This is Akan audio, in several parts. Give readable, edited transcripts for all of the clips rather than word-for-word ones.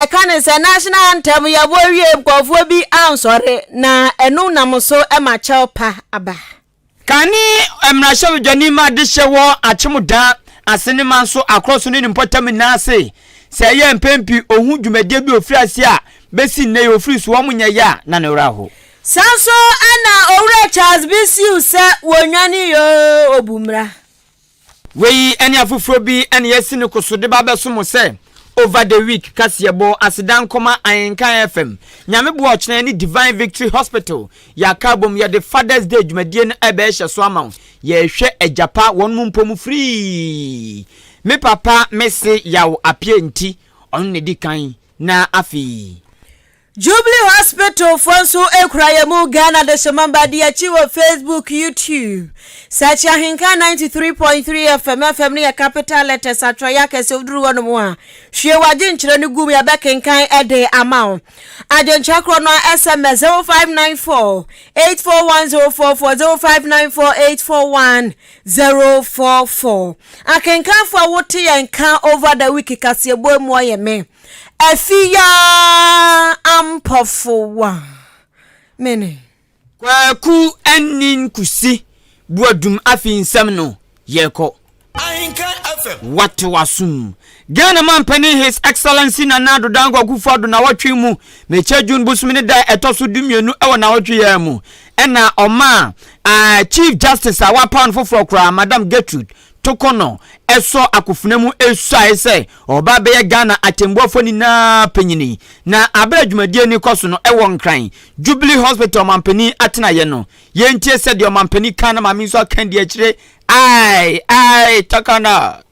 Ɛka ne sɛ national anthem yɛbɔ wie nkurɔfoɔ bi ansɔre na ɛno nam so ma kyɛw pa aba. Kane mmarahyɛbadwani ma adehyeɛ wɔ Akyem-Oda ase ne Manso akorɔ so ne ne mpɔtam nyinaa ase sɛ ɛyɛ mpɛn pii ɔhu dwumadie bi a ɔfiri aseɛ a bɛsi nnɛ yi ɔfiri so wɔn nyɛ yɛ a na ne werɛ aho. Saa nso na Owura Charles Bisiu sɛ wɔnwane yoo ɔbu mmara. Wei ne afoforɔ bi na yɛasi no koso de ba abɛso mo sɛ Over the Week kaseɛbɔ, aseda nkɔma Ahenkan FM, Nyame boa ɔkyena yɛne Divine Victory Hospital yɛaka abom yɛde Father's Day dwumadie no ɛbɛɛhyɛ so ama wo, yɛrehwɛ agya pa wɔn mu mpo mu firii me papa me se Yaw Appiah nti ɔno na ɛdi kan na afei. Jubilee Hospital foɔ nso kura yɛn mu Ghana Dehyemamba di akyi wɔ Facebook, YouTube. Search Ahenka 93.3 FM, FM no yɛ capital letters atwerɛeɛ akɛseɛ woduru hɔ nom a hwie w'adwenkyerɛ no gu mu yɛbɛkenkan de ama wo. Adwenkyerɛ korɔ no a SMS 0594 841044 0594 841 044. Akenkanfoɔ a wote yɛn ka over the week kaseɛbɔ mu ɔyɛ me. Afi yaa ampɔfowa mene. Kwaku Anin Kusi Boadum afei nsɛm no yɛkɔ. Wate w'asom. Ghana Mampanin His Excellency Nana Addo Dankwa Akufo Addo nawɔtwe mu mekyɛ June bosome ne da a ɛtɔ so dumienu wɔ nawɔtwe yi ara mu ɛna ɔmaa uh, Chief Justice a wapaw no foforɔ koraa Madam Gertrude Tokonɔ sɔ akofena mu suae sɛ ɔreba abɛyɛ Ghana atɛmbuafoɔ nyinaa panyini. Na aberɛ a dwumadie no rekɔ so no wɔ Nkran Jubilee Hospital ɔmampanin atenaeɛ no, yɛntie sɛdeɛ ɔmampanin ka na maame nso aka di akyire, Ae! Ae! Tokonɔ!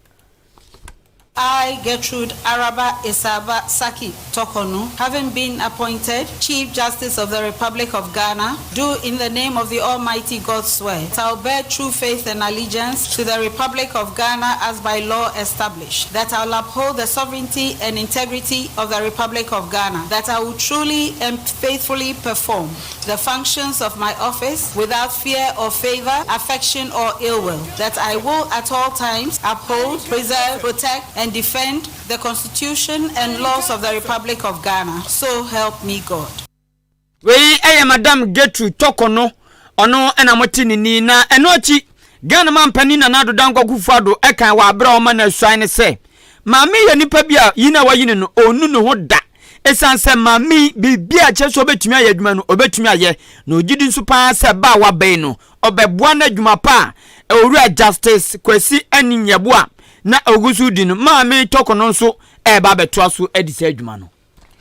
I, Gertrude Araba Esaaba Saki Torkornoo, having been appointed Chief Justice of the Republic of Ghana, do in the name of the Almighty God swear that I will bear true faith and allegiance to the Republic of Ghana as by law established, that I will uphold the sovereignty and integrity of the Republic of Ghana, that I will truly and faithfully perform the functions of my office without fear or favor, affection or ill will, that I will at all times uphold, preserve, protect, and defend the Constitution and laws of the Republic of Ghana. So help me God. Wei yɛ Madam Gertrude Torkornoo, ɔno na mote ne ni. Na ɛno akyi, Ghana manpanin Nana Addo Dankwa Akufo-Addo kae wɔ aberɛ a ɔma no asuae no sɛ, Maame yɛ nipa bi a yi no a wayi no no, ɔnnu ne ho da. Ɛsiane sɛ maame yi, biribi a kyerɛ sɛ ɔbɛtumi ayɛ adwuma no, ɔbɛtumi ayɛ. Na ɔgye di nso pa ara sɛ ba a waba yi no, ɔbɛboa n'adwuma pa a Owura Justice Kwasi Anin Yeboah na ɔgu so redi no. Maame Torkornoo nso reba abɛtoa so adi saa adwuma no.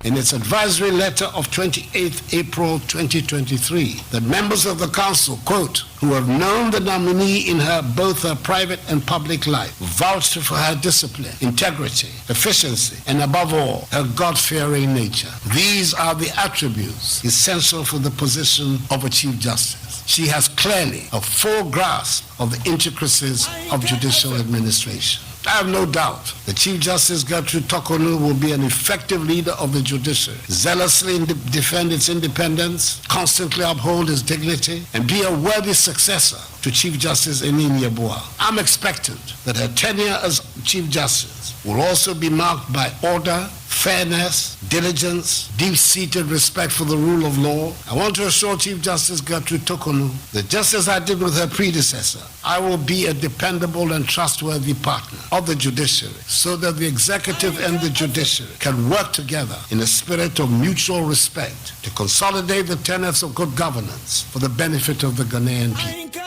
In its advisory letter of 28 April 2023, that members of the council, quote, who have known the nominee in her both her private and public life, vouched for her discipline, integrity, efficiency, and above all, her God-fearing nature. These are the attributes essential for the position of a Chief Justice. She has clearly a full grasp of the intricacies of judicial administration. I have no doubt that Chief Justice Gertrude Torkornoo will be an effective leader of the judiciary, zealously defend its independence, constantly uphold its dignity, and be a worthy successor to Chief Justice Anin Yeboah. I'm expectant that her tenure as Chief Justice will also be marked by order, fairness, diligence, deep-seated respect for the rule of law. I want to assure Chief Justice Gertrude Torkornoo that just as I did with her predecessor, I will be a dependable and trustworthy partner of the judiciary so that the executive and the judiciary can work together in a spirit of mutual respect to consolidate the tenets of good governance for the benefit of the Ghanaian people.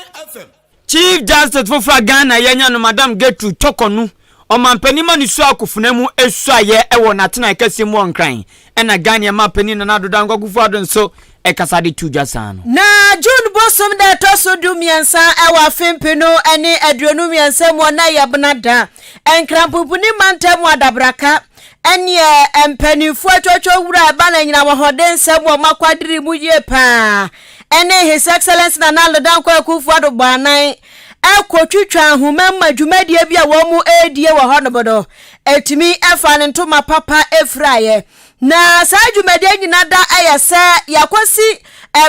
Chief Justice foforɔ a Ghana yɛanya no Madam Gertrude Torkornoo, ɔmanpanin ma ne su akofena mu suaeɛ wɔ n'atenae kɛseɛ mu wɔ Nkran, ɛna Ghana manpanin Nana Addo Dankwa Akufo-Addo nso kasa de too dwa saa no. Na June bosom da ɛtɔ so du-mmiɛnsa wɔ afe mpenu ne 23 mu na ɛyɛ bena da. Nkranpumpuni mantam mu adabraka ɛneɛ mpaninfoɔ atwatwa wura ɛba na anyinam ahoɔden nsɛm wɔ makwadiri mu yie paa ɛne His Excellency Nana Addo Dankwa Akufo-Addo bɔ anan ɛkɔ twitwa ahoma mu ma dwumadie bi a wɔn mu ɛredie wɔ hɔ nom no. Ɛtumi fa ne ntoma papa firaeɛ. Na saa dwumadie nyina da yɛ sɛ yɛakɔsi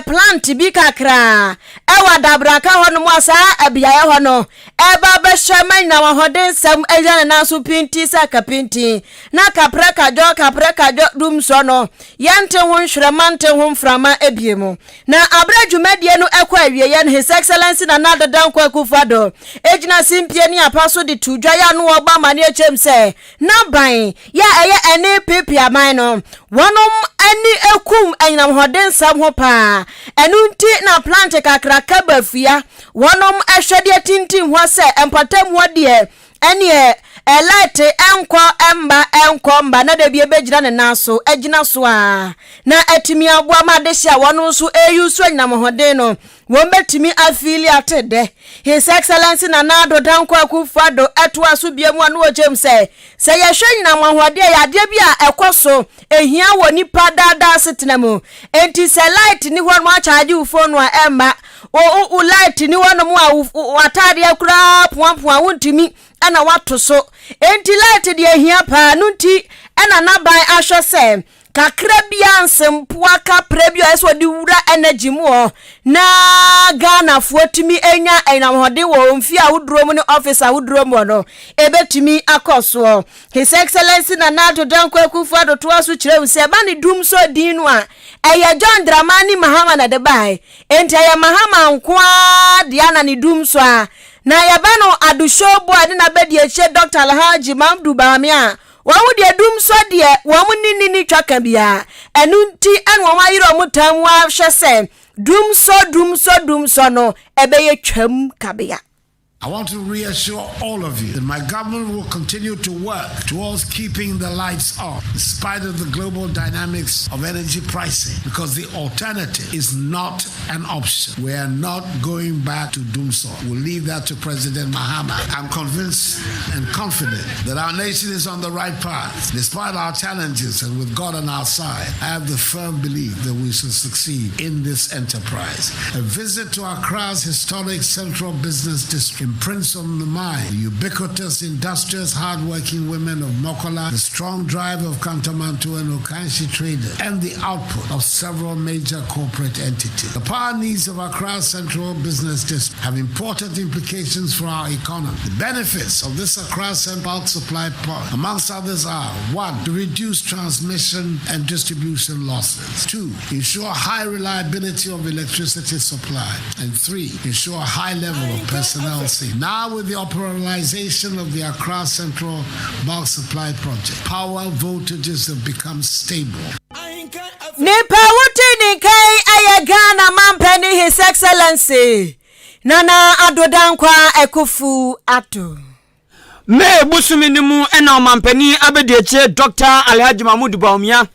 plant bi kakraa wɔ Adabraka hɔ nom a saa beaeɛ hɔ no ɛreba abɛhyɛ ma nyina ahoɔdensɛm agyina ne nan so pintin sɛ kapintin na kaprɛ kadwɔ kaprɛ kadwɔ dumsɔ no yɛnte ho nhwerɛma nte ho mframa ebie mu. Na aberɛ dwumadie no ɛkɔ awieɛ no His Excellency Nana Addo Dankwa Akufo-Addo gyina simpie ne apa so de too dwa yɛ ano ɔbɔ amaneɛ kyɛm sɛ N'aban, yɛ a ɛyɛ ɛne Pepe aman no, wɔnom ani kum anyinamhɔdensɛm ho paa. Ɛno nti na plant kakraka ba fia wɔnom hwɛ deɛ tintim hɔ sɛ mpɔtam hɔ deɛ ɛneɛ light nkɔ mma nkɔ mma na dabi ɛbɛgyina ne nan so agyina so a na atumi aboa ma adehye a wɔnom nso ɛreusu anyinamhoden no Wɔbɛtumi afiili ate dɛ. His Excellency Nana Addo Dankwa Akufo-Addo toaa so bio mu a na ɔkyerɛ mu sɛ, sɛ yɛhwɛ anyinam ahoɔden a ɛyɛ adeɛ bi a ɛkɔ so hia wɔ nnipa daa daa asetena mu. Enti sɛ light nni hɔ nom akyagye wo phone a ɛmma, wo wo light nni hɔ nom a wo w'ataadeɛ koraa poapoa wontumi na woato so. Enti light deɛ ɛhia paa, ɛno nti na n'aban ahwɛ sɛ Kakra biara nsempoa kaprɛ bi a ɔyɛ sɛ ɔde wura energy mu hɔ na Ghanafoɔ tumi nya anyinamhoɔden wɔ wɔn fie ahodoɔ mu ne office ahodoɔ mu no, ɛbɛtumi akɔ soɔ. His Excellency Nana Addo Dankwa Akufo-Addo toa so kyerɛ mu sɛ ɛba ne dum sɔ din no a, ɛyɛ John Dramani Mahama na ɛde bae. Enti ɛyɛ Mahama nko ara dea na ne dum sɔ a. Na yɛba no Addo Showboy ne n'abadiakyire Dr. Alhaji Mamdou Bawumia a, Wɔn deɛ dum sɔ deɛ wɔn ne nni ne twaka biara, ɛno nti na wɔn ayere wɔn tan mu ara hwɛ sɛ dum sɔ dum sɔ dum sɔ no ɛbɛyɛ twam kabea. I want to reassure all of you that my government will continue to work towards keeping the lights on in spite of the global dynamics of energy pricing because the alternative is not an option. We are not going back to Dumsor. We'll leave that to President Mahama. I'm convinced and confident that our nation is on the right path. Despite our challenges and with God on our side, I have the firm belief that we shall succeed in this enterprise. A visit to Accra's historic central business district imprints on the mind the ubiquitous, industrious, hardworking women of Mokola, the strong drive of Kantamanto and Okanshi traders, and the output of several major corporate entities. The power needs of Accra Central Business District have important implications for our economy. The benefits of this Accra Central Bulk Supply Point, amongst others, are 1. To reduce transmission and distribution losses, 2. Ensure high reliability of electricity supply, and 3. Ensure high level of personnel safety. Now, with the operationalization of the Accra Central Bulk Supply Project, power voltages have become stable. Nipa a wote ne nka yi yɛ Ghana mampanin His Excellency Nana Addo Dankwa Akuffo Addo. May bosome no mu na ɔmampanin abadiakyire Dɔkta Alhaji Mahmood Bawumia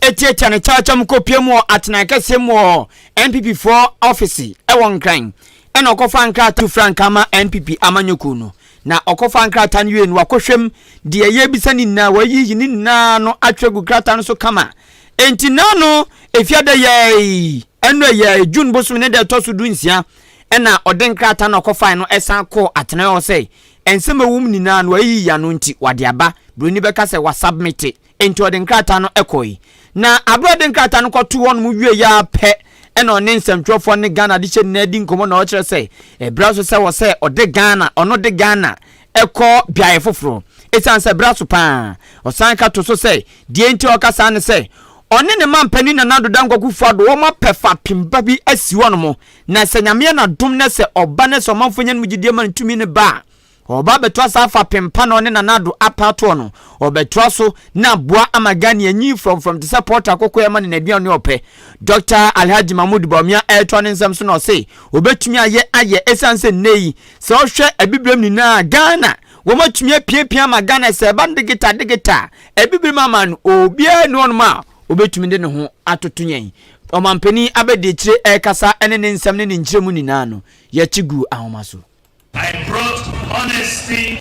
tiatia ne kyawkyam kɔpie mu wɔ atenae kɛseɛ mu wɔ NPP foɔ ɔfese wɔ Nkran ɛna ɔkɔfa nkrataa frankaa ma NPP amanyɔkuo no. Na ɔkɔfaa nkrataa no wiei no, wakɔhwɛ mu, deɛ yɛrebisa no nyinaa, wayiyi ne nyinaa no atwerɛ agu krataa no so kama. Enti naano Efiada yi, ɛno ɛyɛ June bosome ne da ɛtɔ so dunsia, ɛna ɔde nkrataa no a ɔkɔfae no san kɔɔ atenaeɛ hɔ sɛ nsɛm a ɛwɔ mu nyinaa no wayiyi ano nti, wade aba. Buroni bɛka sɛ wasubmite. Enti ɔde nkrataa no kɔe. Na bere a ɔde nkrataa no kɔtoo hɔnom wiei ara pɛ na ɔne nsɛmtwerɛfoɔ ne Ghana adehyɛ nyinaa di nkɔmmɔ na ɔkyerɛ sɛ ɛberɛ aso sɛ wɔ sɛ ɔde Ghana, ɔno de Ghana kɔ beaeɛ foforɔ ɛsiane sɛ berɛ aso paa. Ɔsan ka to so sɛ deɛ nti a ɔka saa ne sɛ ɔne ne mampanin Nana Addo Dankwa Akufo-Addo wɔn apɛ fapem ba bi asi hɔnom na sɛ Nyame yɛ n'adom na sɛ ɔba na sɛ ɔmanfoɔ nya no mu gyidie ma no tumi no ba a Ɔreba abɛtoa saa fapem pa na ɔne Nana Addo apa atoɔ no, ɔrebɛtoa so na aboa ama Ghana anyin frɔmfrɔm te sɛ pɔɔto akɔkɔɛ ama no n'aduane a ɔpɛ. Dɔkta Alhaji Mahmood Bawumia retoa ne nsɛm so na ɔse ɔbɛtumi ayɛ ayɛ ɛsiane sɛ nnɛ yi sɛ wohwɛ Abibirem nyinaa a Ghana wɔatumi apiapia ama Ghana sɛ ɛba no digital digital a Abibirem ama no obiara nni hɔnom a ɔbɛtumi de ne ho atoto yɛn. Ɔmampanin abadiakyire rekasa ne ne nsɛm ne ne nkyerɛmu nyinaa no yɛte guu ahoma so. I brought honesty,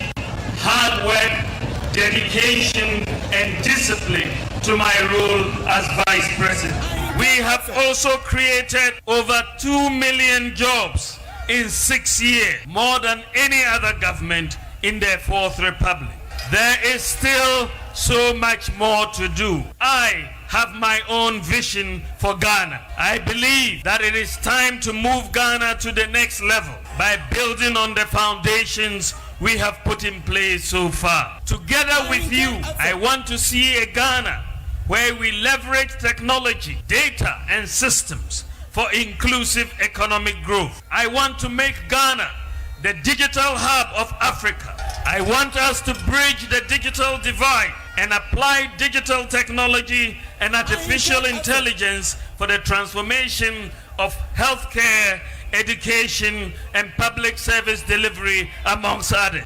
hard work, dedication and discipline to my role as Vice President. We have also created over 2 million jobs in six years, more than any other government in the Fourth Republic. There is still so much more to do. I have my own vision for Ghana. I believe that it is time to move Ghana to the next level by building on the foundations we have put in place so far. Together with you, I want to see a Ghana where we leverage technology, data, and systems for inclusive economic growth. I want to make Ghana the digital hub of Africa. I want us to bridge the digital divide and apply digital technology and artificial intelligence for the transformation of healthcare, education, and public service delivery, amongst others.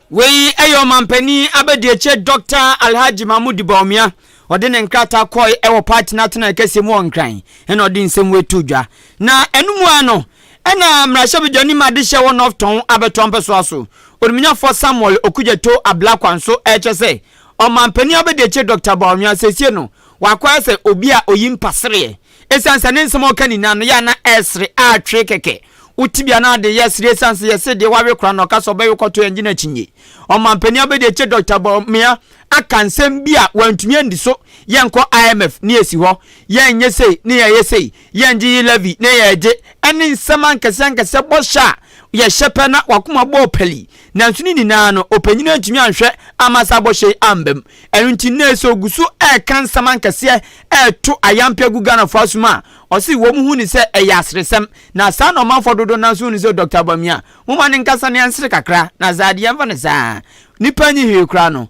Wei yɛ ɔmanpanin abadiakyire Dɔkta Alhaji Mahmood Bawumia. Ɔde ne nkrataa kɔe wɔ party no atenae kɛseɛ mu wɔ Nkran ɛna ɔde nsɛm wei too dwa. Na ɛno mu ara no ɛna mmarahyɛbadwani ma adehyɛ wɔ North Tɔn abɛtoa mpɛsoa so, Onimnyafoɔ Samuel Okudzeto Ablakwa nso ɛrekyɛ sɛ ɔmanpanin abadiakyire Dɔkta Bawumia seesie no wakɔyɛ sɛ obi a oyi mpasereɛ. Esiane sɛ ne nsɛm a ɔka nyinaa no yɛ a na ɛresere atwe kɛkɛ. Wo tebea no ade yɛ sere esiane sɛ yɛse deɛ wawe koraa na ɔka sɛ ɔbɛwe kɔto yɛn gye no akyinnye. Ɔmanpanin Abadiakyire Dɔkta Bawumia aka nsɛm bi a wantumi andi so, yɛnkɔ IMF ne yɛsi hɔ, yɛnyɛ sei ne yɛyɛ sei, yɛngye yi levy ne yɛregye, ɛne nsɛm ankɛseɛ ankɛseɛ bɔhyɛ a yɛhyɛ pɛ na wakoma bɔɔ pali. Nanso ne nyinaa no, ɔpanyin antumi anhwɛ amma saa bɔhyɛ yi amba mu. Ɛno nti nnɛ sɛ ɔgu so reka nsɛm ankɛseɛ reto ayampe agu Ghanafoɔ asom a, ɔse wɔn hu no sɛ ɛyɛ aseresɛm. Na saa na ɔmanfoɔ dodoɔ no ara nso hu no sɛ Dɔkta Bawumia, momma no nkasa na yɛnsere kakra, na saa deɛ yɛmfa no saa. Nnipa nyi hwee koraa no,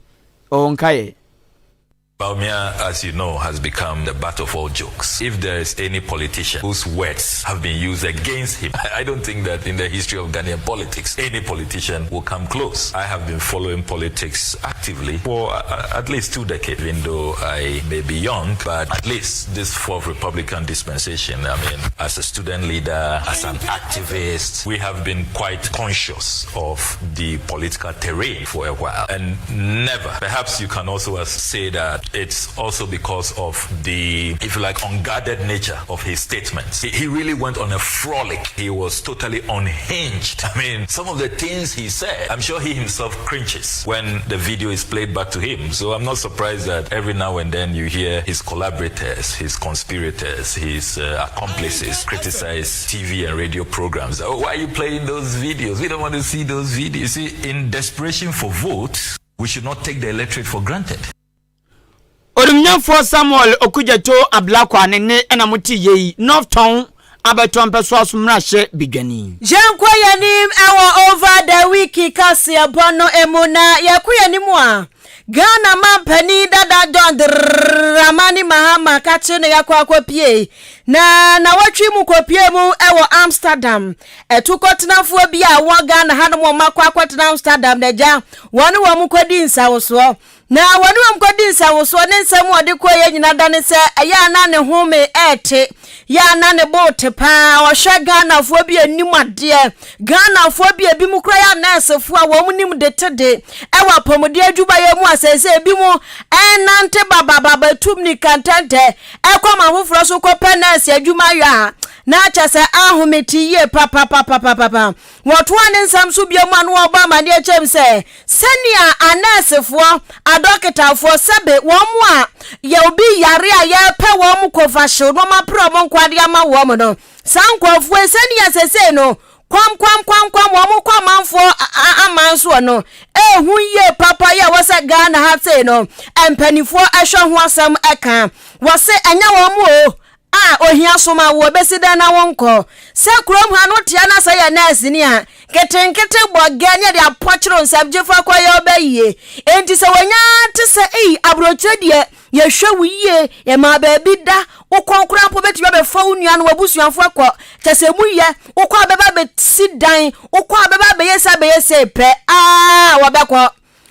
ɔwɔ nkaeɛ. Bawumia, as you know, has become the butt of all jokes. If there is any politician whose words have been used against him, I don't think that in the history of Ghanaian politics, any politician will come close. I have been following politics actively for at least two decades, even though I may be young, but at least this fourth Republican dispensation, I mean, as a student leader, as an activist, we have been quite conscious of the political terrain for a while. And never, perhaps you can also say that it's also because of the, if you like, unguarded nature of his statements. He really went on a frolic. He was totally unhinged. I mean, some of the things he said, I'm sure he himself cringes when the video is played back to him. So I'm not surprised that every now and then you hear his collaborators, his conspirators, his accomplices criticize TV and radio programs. Oh, why are you playing those videos? We don't want to see those videos. You see, in desperation for votes, we should not take the electorate for granted. Onimnyamfoɔ Samuel Okudzeto Ablakwa ne nne na mote yei yi, North Tɔn abɛtoa mpɛsoa so mmarahyɛ badwani. Yɛnkɔ yɛn anim wɔ Over the Week kaseɛbɔ no mu na yɛkɔ yɛn anim a, Ghana manpanin dada John Dramani Mahama kakye na yɛakɔ akɔpie na nawɔtwe mu kɔpie mu wɔ Amsterdam. Atukɔtenafoɔ bi a wɔ Ghana hanom wɔn akɔ akɔtena Amsterdam na agya wɔne wɔn kɔdi nsawosoɔ. Na wɔne wɔn kɔdi nsawosoɔ ne nsɛm a ɔde kɔeɛ nyina da ne sɛ ɛyɛ a na ne home ɛɛte, yɛ a na ne bo te paa. Ɔhwɛ Ghanafoɔ bi a nim adeɛ, Ghanafoɔ bi a ebi mu koraa yɛ anɛɛsefoɔ a wɔn nim de te de ɛwɔ apɔmuden adwumayɛ mu a seesei ebi mu ɛnante babababa tu mmirika ntɛntɛ ɛkɔ ma afoforɔ so kɔpɛ nɛɛse adwuma yɛ a na kyɛ sɛ ahome te yie papapapapapa. Wɔtoaa ne nsɛm so bio ma no wɔbɔ amanneɛ kyɛm sɛ, sɛnea anɛɛsefoɔ, adɔketafoɔ, sɛbe wɔn a yɛ obi yare a yɛrepɛ wɔn kɔfahyew na wɔapere wɔn nkwa de ama wɔn no, saa nkurɔfoɔ yi, sɛnea sesei no kwam kwam kwam kwam wɔn kɔ amanfoɔ aman soɔ no, ɛhu yie papa yi a ɛwɔ sɛ Ghana ha sei no, mpanimfoɔ hwɛ ho asɛm ka. Wɔse ɛnyɛ wɔn o, A ohia soma wo besi dɛn na wonkɔ? Sɛ kurom ha no tea na sɛ yɛ nɛɛseni a, nketenkete bɔ gɛ ne yɛde apɔkyere wo nsam gye fa kɔ yɛ wo bɛ yie. Enti sɛ wɔnya te sɛ ei aburokyire deɛ yɛhwɛ wo yie, yɛma baabi da, wokɔ koraa mpo bɛtumi abɛfa wo nua no w'abusuafo akɔ, kyɛ sɛ emu yɛ, wokɔ a bɛba abɛsi dan, wokɔ a bɛba abɛyɛ sei abɛyɛ sei pɛ aa wɔbɛkɔ.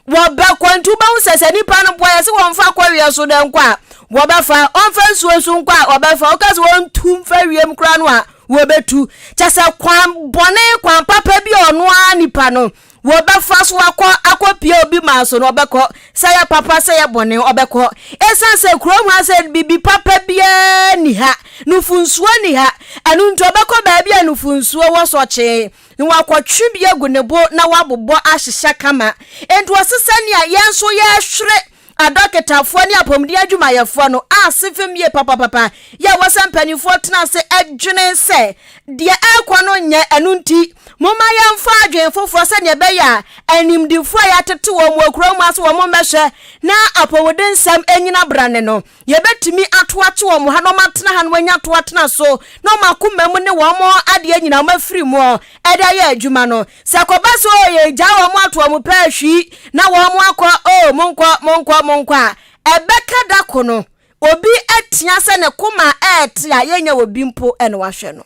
Wɔbɛkɔ nti wobɛhu sɛ sɛ nipa no mpo a yɛse wɔmfa kɔweɛ so dɛ nkɔ a wɔbɛfa, ɔmfa nsuo so nkɔ a wɔbɛfa, woka sɛ wɔntu mfa wiem koraa no a wɔbɛtu. Kyɛ sɛ kwan bɔne kwan papa bi a ɔno ara nipa no wɔbɛfa so akɔ akɔpie obi maa so no ɔbɛkɔ, sɛ yɛ papa sɛ yɛ bɔne ɔbɛkɔ. Ɛsiane sɛ kurom ha sɛ biribi papa biara ni ha, nufunsuo ni ha, Ɛno nti ɔbɛkɔ baabi a nufunsuo wɔ sɔkyee na wakɔtwe bi agu ne bo na wabobɔ ahyehyɛ kama. Enti ɔse sɛnea yɛn nso yɛhwere adɔketafoɔ ne apɔmuden adwumayɛfoɔ no ase fam yie papapapa yɛ ɛwɔ sɛ mpanimfoɔ tena ase dwene sɛ deɛ ɛrekɔ no nyɛ ɛno nti momma yɛmfa adwene foforɔ sɛdeɛ ɛbɛyɛ a animdefoɔ a yɛatete wɔn wɔ kurom ase wɔn mmɛhwɛ na apɔmuden nsɛm nyina brane no Yɛbɛtumi ato akye wɔn ha na wɔatena ha na wɔanya to atena so na wɔn akoma mu ne wɔn adeɛ nyinaa wɔn afiri mu de ayɛ adwuma no. Sɛ ɛkɔba sɛ o yɛgyaa wɔn ato wɔn pɛ ahwi na wɔn akɔ o monkɔ monkɔ monkɔ a, ɛbɛka da ko no obi atia sɛ ne koma ɛɛte a yɛnya obi mpo na wahwɛ no.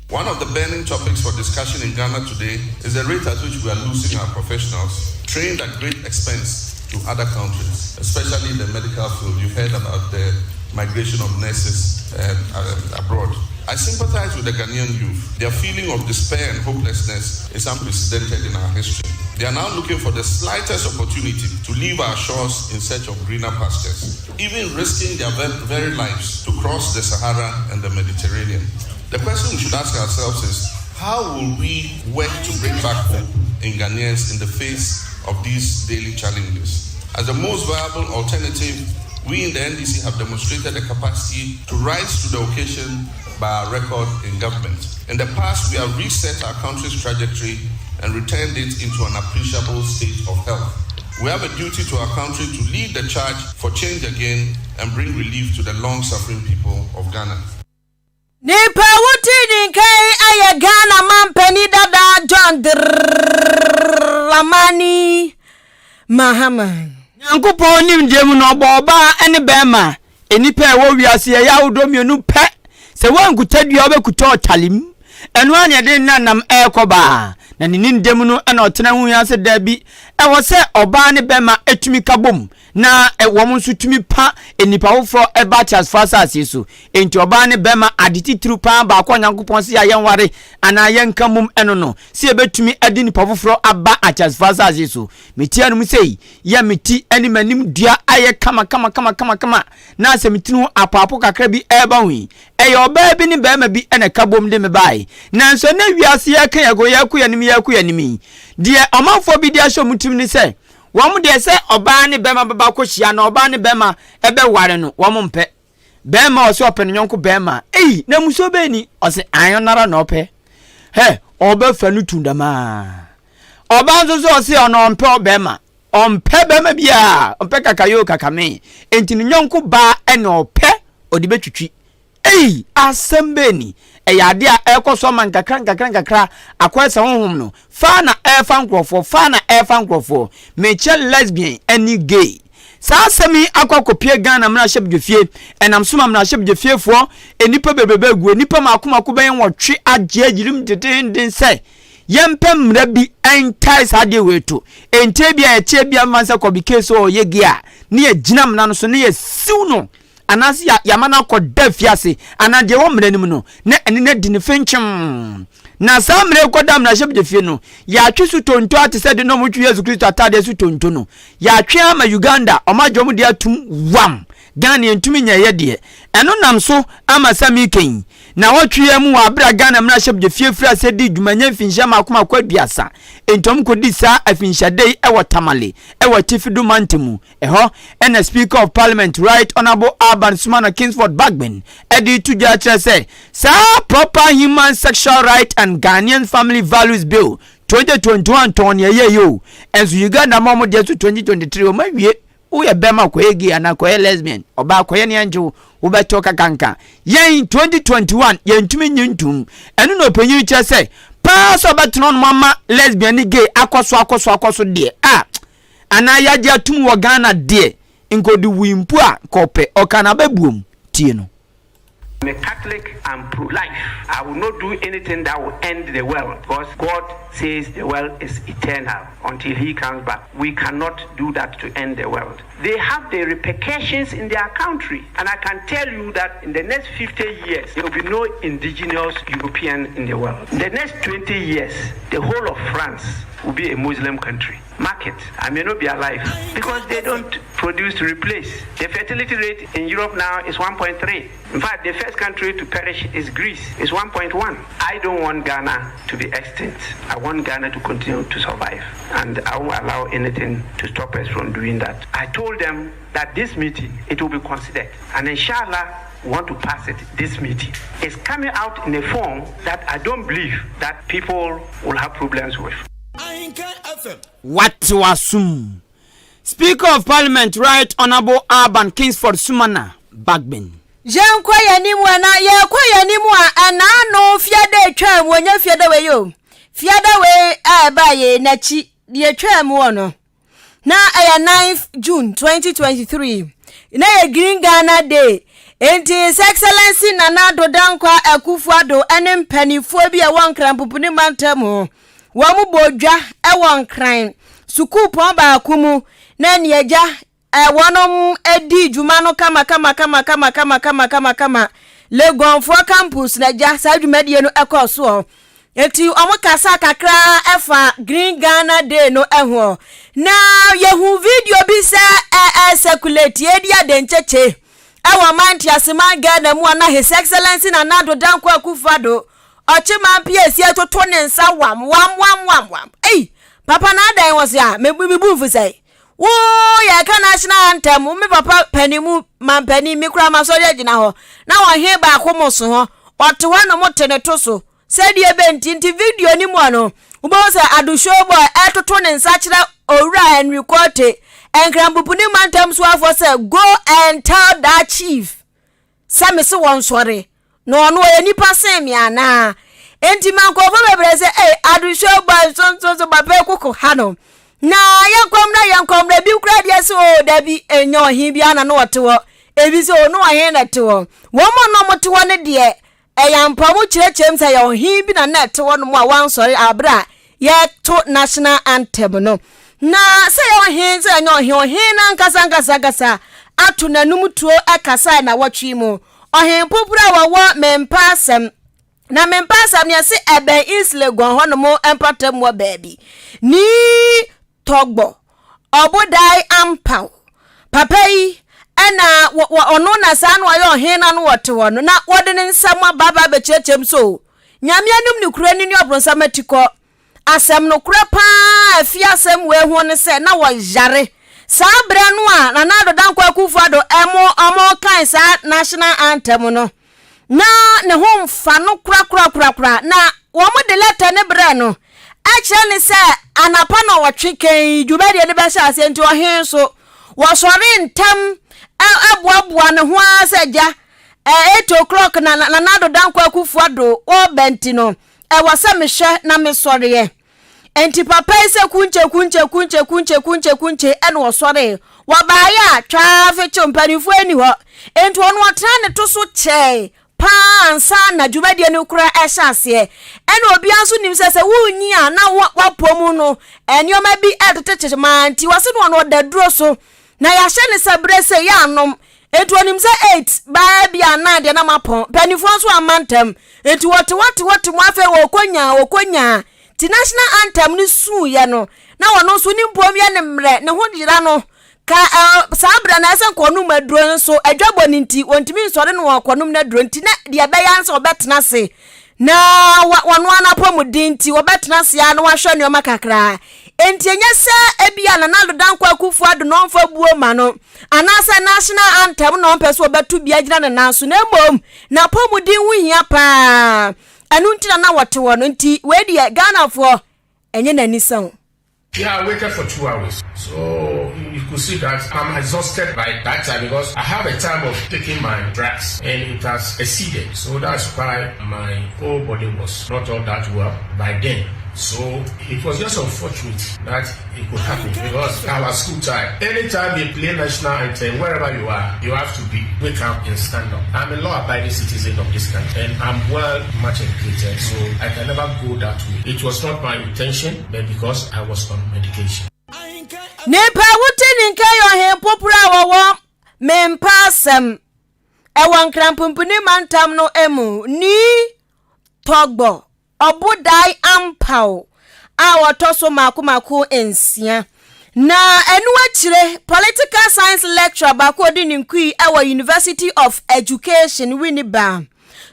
One of the burning topics for discussion in Ghana today is the rate at which we are losing our professionals trained at great expense to other countries, especially in the medical field. You've heard about the migration of nurses um, uh, abroad. I sympathize with the Ghanaian youth. Their feeling of despair and hopelessness is unprecedented in our history. They are now looking for the slightest opportunity to leave our shores in search of greener pastures, even risking their very lives to cross the Sahara and the Mediterranean. The question we should ask ourselves is how will we work to bring back hope in Ghanaians in the face of these daily challenges? As the most viable alternative, we in the NDC have demonstrated the capacity to rise to the occasion by our record in government. In the past, we have reset our country's trajectory and returned it into an appreciable state of health. We have a duty to our country to lead the charge for change again and bring relief to the long suffering people of Ghana. Nipa a wotee ne nka yi yɛ Ghana mampanin dada John Dramani Mahama. Nyankopɔn nimdeɛ mu no, ɔbɔɔ ɔbaa ne bɛɛma. Nnipa a ɛwɔ wiase yɛyɛ ahodoɔ mmienu pɛ. Sɛ woankuta dua a, wobɛkuta ɔtalim. Ɛno ara na yɛde ne nanam ɛrekɔ baa. Na ne nimdeɛ mu no na ɔtena ho hia sɛ daabi, ɛwɔ sɛ ɔbaa ne bɛɛma tumi ka bom na wɔn nso tumi pa nnipa foforɔ ba ateasefoɔ asase so. Enti ɔbaa ne bɛrima ade titiriw paa baako a Onyankopɔn se a yɛnware anaa yɛnka mmom ɛno no, sɛ yɛbɛtumi de nnipa foforɔ aba ateasefoɔ asase so. Me ti anom sei, yɛ me ti ne m'anim dua ayɛ kama kama kama kama kama na sɛ me tiri ho apaapo kakra bi ɛreba ho yi, ɛyɛ ɔbaa bi ne barima bi na ɛka bom de me bae. Nanso ɛnnɛ wiase yɛreka yɛn yɛreko yɛn anim yɛreko yɛn anim yi, deɛ ɔmanfoɔ bi de ahyɛ wɔn tirim ne sɛ, wɔn deɛ sɛ ɔbaa ne bɛrima bɛba akɔhyia na ɔbaa ne bɛrima ɛbɛware no, wɔn mpɛ. Bɛrima a ɔsɛ ɔpɛ ne yɔnko bɛrima ei na musuo bɛn ni ɔsɛ an ɔnara na ɔpɛ hɛ ɔbɛfa no tu dɛmaa ɔbaa nso so ɔsɛ ɔno ɔmpɛ ɔbɛrima ɔmpɛ bɛrima biara ɔmpɛ kakayoo kakame enti ne yɔnko baa ɛna ɔpɛ ɔde bɛtwitwi Ei! Asɛm bɛn ni? Ɛyɛ adeɛ a ɛrekɔ so ama nkakra nkakra nkakra akɔyɛ sɛ honhom no fa na ɛrefa nkurɔfoɔ, fa na ɛrefa nkurɔfoɔ. Mekyerɛ lesbian ne gay. Saa asɛm yi akɔ akɔpue Ghana mmarahyɛbdwafie. Ɛnam so ma mmarahyɛbdwafiefoɔ nnipa bebrebe agu, nnipa mmaako mmaako bɛyɛ nwɔtwe agye ayirim dedeenden sɛ yɛmpɛ mmara bi ntae saa adeɛ wei to. Enti ebia yɛte ebia mfa nsɛ Kɔbe Kay sɛ ɔyɛ gay a, ne yɛgyina mmara no so ne yɛsiw no anaasɛ yɛama no akɔda afiase anaa deɛ ɛwɔ mmara no mu no, na ɛne no adi no fenkyem. Na saa mmara yi kɔda mmarahyɛbadwafie no, yɛatwe so tonto a te sɛ de na wɔtwe Yesu Kristo ataadeɛ so tonto no. Yɛatwe ama Uganda, wɔagye wɔn de atum wam. Ghana yɛntumi nyɛeɛ deɛ. Ɛno nam so ama sɛ meka yi, nnawɔtwe yi mu wɔ aberɛ a Ghana mmarahyɛbadwafie firi aseɛ dii dwuma nya mfinhyia mmaako mmaako aduasa nti wɔkɔdii saa afinhyia yi wɔ Tamale wɔ Atifi Do mantam mu. Ɛhɔ na Speaker of Parliament Right Honourable Alban Sumana Kingsford Bagbin de reto dwa akyerɛ sɛ saa Proper Human Sexual Right and Ghanaian Family Values Bill 2021 tɔn nea ɛyɛeɛ o, nso Uganda ma wɔn deɛ so 2023 wɔn awie. Woyɛ bɛrima kɔyɛ gay anaa kɔyɛ lesbian, ɔbaa kɔyɛ nea ɛngye wo, wobɛtɔ kakanka. Yɛn 2021 yɛntumi nnye ntom. Ɛno na ɔpanyin kyerɛ sɛ paa sɛ ɔbɛtena hɔnom ama lesbian ne gay akɔ so akɔ so akɔ so deɛ a anaa yɛagye atum wɔ Ghana deɛ, nka ɔde wui mpo a, nka ɔpɛ. Ɔka no abɛbuom. Tie no. I'm a Catholic, I'm pro-life. I will not do anything that will end the world because God. says the world is eternal until he comes back. We cannot do that to end the world. They have the repercussions in their country. And I can tell you that in the next 50 years, there will be no indigenous European in the world. In the next 20 years, the whole of France will be a Muslim country. Market. I may not be alive because they don't produce to replace. The fertility rate in Europe now is 1.3. In fact, the first country to perish is Greece. It's 1.1. I don't want Ghana to be extinct. I want Ghana to continue to survive. And I won't allow anything to stop us from doing that. I told them that this meeting, it will be considered. And inshallah, we want to pass it this meeting. It's coming out in a form that I don't believe that people will have problems with. Wate w'asom. Speaker of Parliament Right Honourable Alban Kingsford Sumana Bagbin. Yɛnkɔ yɛn anim ɛ na yɛkɔ yɛn anim a ɛnaano fiada atwa mu ɔnyɛ fiada wei o fiada wei a ɛba yɛ n'akyi deɛ atwa mu wɔ no na ɛyɛ 9 June 2023 na yɛ Green Ghana Day enti His Excellency Nana Addo Dankwa Akufo-Addo ne mpanimfoɔ bi a ɛwɔ Nkran Pupuni mantam ho wɔn bɔ dwa wɔ Nkran sukuupɔn baako mu na nea agya wɔnom di dwuma no kama kama kama kama kama kama kama kama Legonfoɔ campus na agya saa dwumadie no ɛkɔɔ soɔ eti wɔn kasa kakra ɛfa Green Ghana Day no ɛho na yɛhu video bi sɛ ɛ ɛ circulate edi adenkyekye ɛwɔ ɔman nteaseman Ghana mu a na His Excellency Nana Addo Dankwa Akufo-Addo ɔkye man pie si atoto ne nsa wam wam wam wam wam. Ei papa na adan wɔ se a mebu mebu nfu sɛ wo yɛka national anthem me papa panimu mampanin mi kura masɔre agyina hɔ na ɔhe baako mo so hɔ ɔte hɔ na mo te ne to so sɛdeɛ bɛnti nti video ni mu no wobɛhu sɛ Addo Showboy ɛtoto ne nsa kyerɛ owura Henry Quartey Nkrampopuni mantam soafoɔ sɛ go and tell that chief sɛ me se wɔn sɔre na ɔno ɔyɛ nipa sen me anaa. Enti ma nkurɔfoɔ bebree sɛ ei Addo Showboy nsonso papa koko ha no na yɛnkɔm na yɛnkɔm na ebi kura deɛ sɛ o dabi ɛnyɛ ɔhen bi ana na ɔte hɔ ebi sɛ o no ɔhen na ɛte hɔ wɔn mu a na wɔte hɔ no deɛ ɛyɛ ampa mu kyerɛkyerɛ mu sɛ ɛyɛ ɔhen bi na na ɛte hɔ nom a wansɔre abere a yɛto national anthem no na sɛ yɛ ɔhen sɛ ɛnyɛ ɔhen ɔhen na nkasa nkasa nkasa ato n'anum tuo ɛkasa na wɔtwe mu ɔhen poporo a wɔwɔ mempa asɛm na mempa asɛm no yɛse ɛbɛn East Legon hɔnom mpɔtam wɔ baabi nii tɔgbɔ ɔbodae ampaw papa yi ɛna ɔno na saa na ɔyɛ ɔhen na no wɔte hɔ no na wɔde ne nsɛm aba aba abɛkyerɛkyerɛ mu so Nyame anim ne kura ni ne ɔbronsam atikɔ asɛm no korɛ paa afi asɛm wei ho ne sɛ na wɔyare saa berɛ no a Nana Addo Dankwa Akufo-Addo ɛmo ɔmo kan saa national anthem no na ne ho mfa no korakorakorakora na wɔn de letter ne berɛ no ɛkyerɛ ne sɛ anapa na ɔtwe kɛn dwumadie no bɛhyɛ aseɛ nti ɔhen so wɔsɔre ntɛm ɛboaboa ne ho ara sɛ gya 8 o'clock na Nana Addo Dankwa Akufo-Addo wɔɔbɛ nti no ɛwɔ sɛ mehwɛ na mesɔreɛ nti papa yi sɛ kunche kunche kunche kunche kunche kunche ɛna ɔsɔre wɔbaayɛ a twaa fekyew mpanimfoɔ ani hɔ nti ɔno ɔtena ne to so kyɛɛ paa ansa na dwumadie no kora ɛhyɛ aseɛ ɛna obiara nso nim sɛ sɛ wonyi a na wapɔ mu no nneɛma bi ɛtetetete maa nti wɔse no ɔno ɔda duro so na yɛahyɛ ne sɛ berɛ sɛ yɛ anom nti onim sɛ 8 baa bi a 9 deɛ na mapɔn mpanimfoɔ nso ama ntɛm nti wɔte wɔte wɔte mu afei wɔkɔ nyaa wɔkɔ nyaa ti national anthem no suuyɛ no na wɔno nso ne mpom yɛ ne mmerɛ ne ho yera no ka ɛɛ saa berɛ na ɛsɛ nkɔnum aduro nso adwabɔ ne nti wɔntumi nsɔre no wɔn kɔnum n'aduro nti na deɛ ɛbɛyɛ nso ɔbɛtena ase na wɔn anapɔmuden nti wɔbɛtena ase a na wahwɛ nneɛma kakra nti enye sɛ ebi a Nana Addo Dankwa Akufo-Addo na ɔmfa buo ma no anaasɛ national anthem na ɔmpɛ sɛ ɔbɛto bi agyina ne nan so na mmom n'apɔmuden ho hia paa ɛno nti na na wɔte hɔ no nti wei deɛ Ghanafoɔ ɛnyɛ n'ani sɛn. Yeah, I waited for 2 hours. So you could see that I'm exhausted by that time because I have a time of taking my drugs and it has exceeded. So that's why my whole body was not all that well by then. So it was just unfortunate that it could happen because our school time, anytime they play national anthem, wherever you are, you have to be wake up and stand up. I'm a law-abiding citizen of this country and I'm well much educated, so I can never go that way. It was not my intention, but because I was on medication. Nipa a wote ne nka yɛ ɔhempoporo a wɔwɔ Mempa asɛm ɛwɔ Nkranpumpuni mantam no mu, Nii Tɔgbɔ Ɔbodae Ampaw a ɔtɔ so mmaako mmaako nsia. Na ɛno akyire, Political Science lecturer baako a ɔdi ne nkui wɔ University of Education, Winneba,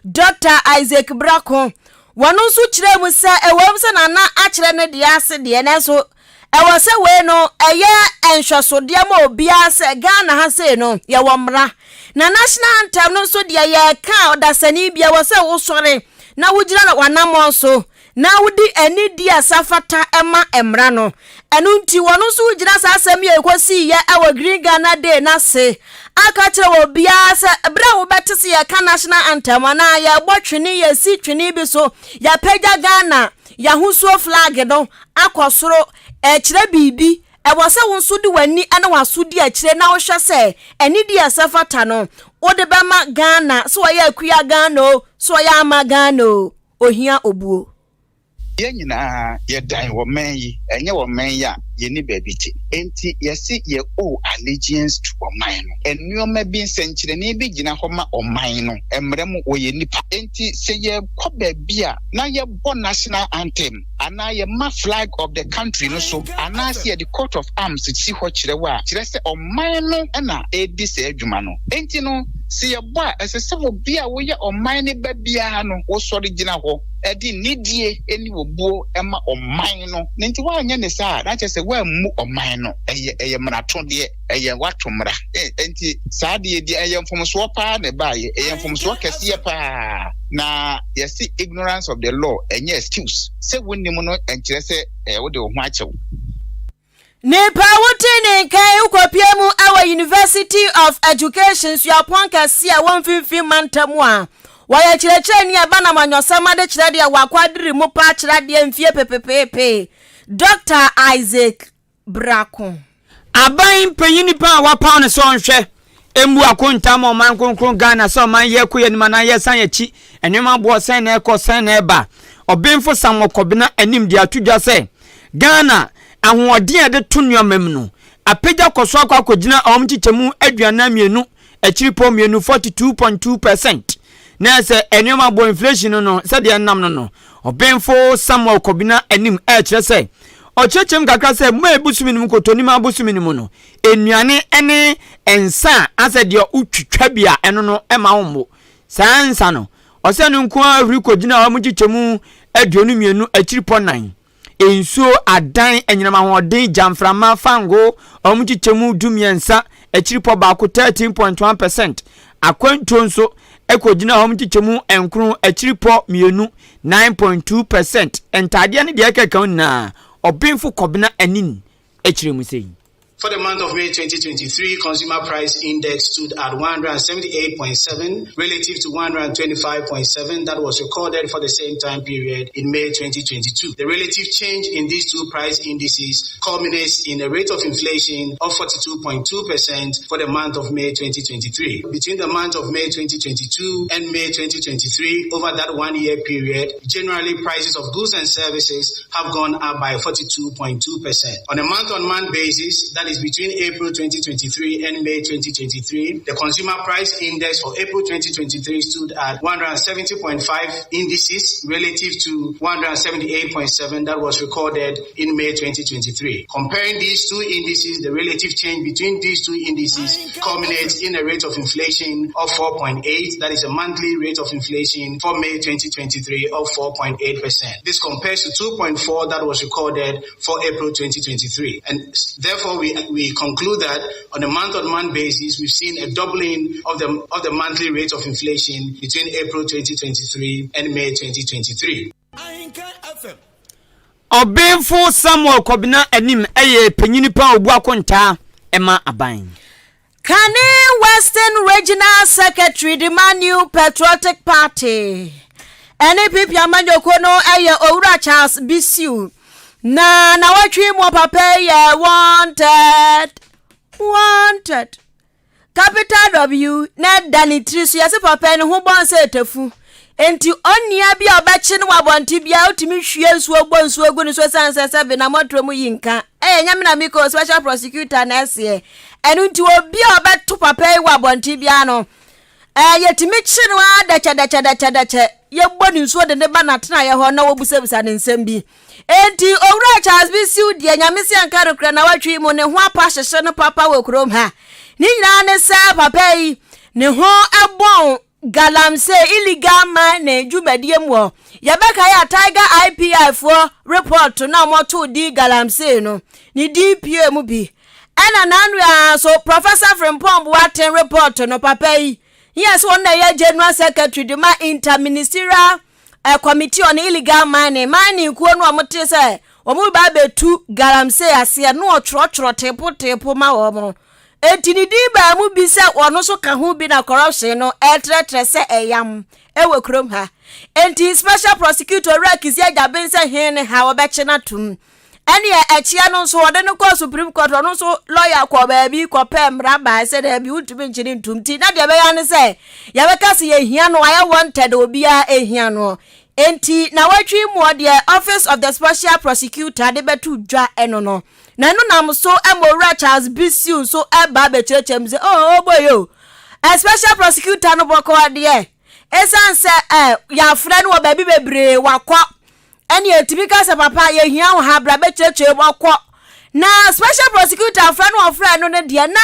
Dɔkta Isaac Brako, wɔno nso kyerɛɛ mu sɛ ɛwom sɛ Nana akyerɛ ne deɛ ase deɛ, nanso Ɛwɔ sɛ wei no ɛyɛ nhwɛsodeɛ ma obiara sɛ Ghana ha sei no yɛwɔ mmara. Na national anthem no nso deɛ yɛreka a ɔdasani bi ɛwɔ sɛ wosɔre na wogyina w'anammɔn so na wode anidie a ɛsɛ fata ma mmara no. Ɛno nti wɔn nso wogyina saa asɛm yi a ɛkɔsiiɛ wɔ Green Ghana Day no ase aka kyerɛ obiara sɛ berɛ a wobɛte sɛ yɛka national anthem anaa yɛrebɔ twene yɛsi twene bi so yɛapagya Ghana yɛahosuo flag no akɔ soro, ɛrekyerɛ biribi. Ɛwɔ sɛ wo nso de w'ani ne w'aso di akyire na wohwɛ sɛ anidie a ɛsɛ fata no, wode bɛma Ghana, sɛ ɔyɛ Akua Ghana o, sɛ ɔyɛ Ama Ghana o, ɔhia obuo. Yɛn nyinaa yɛdan ɔman yi, ɛnyɛ ɔman yi a yɛnni baabi te. Enti yɛse yɛ owe allegiance to ɔman no. Nnoɔma bi, nsɛnkyerɛnne bi gyina hɔ ma ɔman no. Mmara mu, wɔyɛ nnipa. Enti sɛ yɛkɔ baabi a na yɛbɔ national anthem anaa yɛma flag of the country no so anaasɛ yɛde coat of arms si hɔ kyerɛ wo a, kyerɛ sɛ ɔman no na ɛredi saa adwuma no. Enti no, sɛ yɛbɔ a, ɛsɛ sɛ obi a woyɛ ɔman no ba biara no, wosɔre gyina hɔ de nidie ne obuo ma ɔman no. Na enti woanyɛ no saa a, na kyerɛ sɛ woammu ɔman no. Ɛyɛ ɛyɛ mmarato deɛ, ɛyɛ woato mmara. Enti saa adeɛ deɛ, ɛyɛ mfomsoɔ paa na ɛbaeɛ. Ɛyɛ mfomsoɔ kɛseɛ paa. Na yɛse ignorance of the law ɛnyɛ excuse. Sɛ wonnim no ɛnkyerɛ sɛ wode wo ho akyɛ wo. Nipa a wote ne nka yi wokɔpie mu wɔ University of Education suapɔn kɛse a ɛwɔ mfimfini mantam a wɔyɛ kyerɛkyerɛni a ɛba namanyɔsɛm adekyerɛ deɛ wakwadere mu paa kyerɛ adeɛ mfie pepepeepee Dɔkta Isaac Brako. Aban panyin pa a wɔapaw no sɛ ɔnhwɛ mmu akontaa ma ɔman kronkron Ghana sɛ ɔman yi rekɔ yɛn anim anaa yɛresan yɛn akyi, nneɛma aboɔ sɛn na ɛrekɔ, sɛn na ɛreba. Ɔbenfo Samuel Kɔbena Anim de ato dwa sɛ Ghana ahoɔden a yɛde to nneɛma mu no apagya kɔ so akɔ akɔgyina ɔwɔ nkyekyɛmu 42 akyiripɔ mmienu, 42.2 percent. Na sɛ nneɛma bɔ inflation no no sɛdeɛ ɛnam no no, Ɔbenfo Samuel Kobina Anim ɛrekyerɛ sɛ ɔkyerɛkyerɛ mu kakra sɛ May bosome no mu Kotonimaa bosome no mu no, nnuane ne nsa a asɛ deɛ wotwitwa bi a ɛno no ɛma wo mmo. Saa nsa no, ɔsɛ no nko ara huri kɔgyina hɔ mu nkyekyɛmu 22 akyiripɔ nan. Nsuo, adan, anyinam ahoɔden, gyamframa, fangoo, wɔn nkyekyɛmu 13 akyiripɔ baako, 13.1 percent. Akwantuo nso kɔgyina wɔn nkyekyɛmu nkron akyiripɔ mmienu, 9.2 percent. Ntaadeɛ ne deɛ ɛkeka ho nyinaa, Ɔbenfo Kɔbena Anin kyerɛ mu sei. For the month of May 2023, consumer price index stood at 178.7 relative to 125.7 that was recorded for the same time period in May 2022. The relative change in these two price indices culminates in a rate of inflation of 42.2% for the month of May 2023. Between the month of May 2022 and May 2023, over that one year period, generally prices of goods and services have gone up by 42.2%. On a month on month basis, that is between April 2023 and May 2023, the consumer price index for April 2023 stood at 170.5 indices relative to 178.7 that was recorded in May 2023. Comparing these two indices, the relative change between these two indices culminates in a rate of inflation of 4.8, that is a monthly rate of inflation for May 2023 of 4.8%. This compares to 2.4 that was recorded for April 2023. And therefore, we, we conclude that on a month-on-month basis, we've seen a doubling of the, of the monthly rate of inflation between April 2023 and May 2023. Ɔbenfo Samuel Kɔbena Anim yɛ panyin pa a obu akontaa ma aban. Kane Western Regional Secretary de ma New Patriotic Party, ɛne PP amanyɔkuo no yɛ Owura Charles Bisiu. Na nawɔtwe mu papa yi yɛ wanted, wanted. Capital W na ɛda ne tiri so yɛse papa yi ne ho bɔn sɛ tafu. Enti onua bi a ɔbɛkye no wɔ abɔnten biara wotumi hwie nsuo bɔ nsuo gu ne so ɛsiane sɛ sɛbe na mɔtorɔ mu yi nka. Ɛyɛ nyɛ me na mekɔ special prosecutor na ɛseɛ. Ɛno nti obi a ɔbɛto papa yi wɔ abɔnten biara no ɛɛ yɛtumi kye no ara dɛkyɛdɛkyɛdɛkyɛdɛkyɛ yɛbɔ ne nsuo de ne ba n'atenaeɛ hɔ na wɔbisabisa ne nsɛm bi. Enti Owura Charles Bisiw deɛ Nyame se anka nokorɛ nawɔtwe yi mu ne ho apa hyehye no papa wɔ kurom ha. Ne nyinaa ne sɛ papa yi ne ho bɔn galamsey, illegal mining, dwumadie mu hɔ. Yɛbɛkae a Tiger IPI foɔ report no a wɔtoo din galamsey no, ne din pue mu bi. Ɛna n'ano ara nso Professor Frimpong Boateng report no papa yi yɛ sɛ ɔno na ɛyɛ General Secretary de ma Inter-Ministerial eh, Committee on Illegal Mining, mining kuo no a wɔte sɛ wɔn ba abɛtu galamsey aseɛ no ɔtwerɛtwerɛ teepo teepo ma wɔn. Enti ne din baa mu bi sɛ ɔno nso ka ho bi na corruption no ɛretrɛtrɛ sɛ ɛyam ɛwɔ kurom ha. Enti special prosecutor Owura Kissi Agyabeng sɛ he ne ha wɔbɛkye no atom. Ɛneɛ ɛkyeɛ no nso wɔde no kɔɔ Supreme Court, ɔno nso lɔya kɔɔ baabi kɔpɛɛ mmara baa sɛ daabi wontumi nkye no ntom nti na deɛ ɛbɛyɛ ne sɛ yɛbɛka sɛ yɛhia no ayɛ wanted obiara ɛhia no. Enti na wɔatwi mmoɔ deɛ Office of the Special Prosecutor de bɛto dwa ɛno no. Na ɛno nam so ma Owura Charles Bissue nso ba bɛkyerɛkyerɛ mu sɛ oh, oh boy oh, Special Prosecutor no bɔkɔɔ deɛ ɛsiane sɛ eh, yɛafrɛ no wɔ baabi bebree wakɔ Ɛnneɛ ɛtumi ka sɛ, Papa, yɛhia wo ha, bra bɛkyerɛkyerɛ mu. Ɔkɔ. Na special prosecutor frɛ no ɔfrɛ no no deɛ, na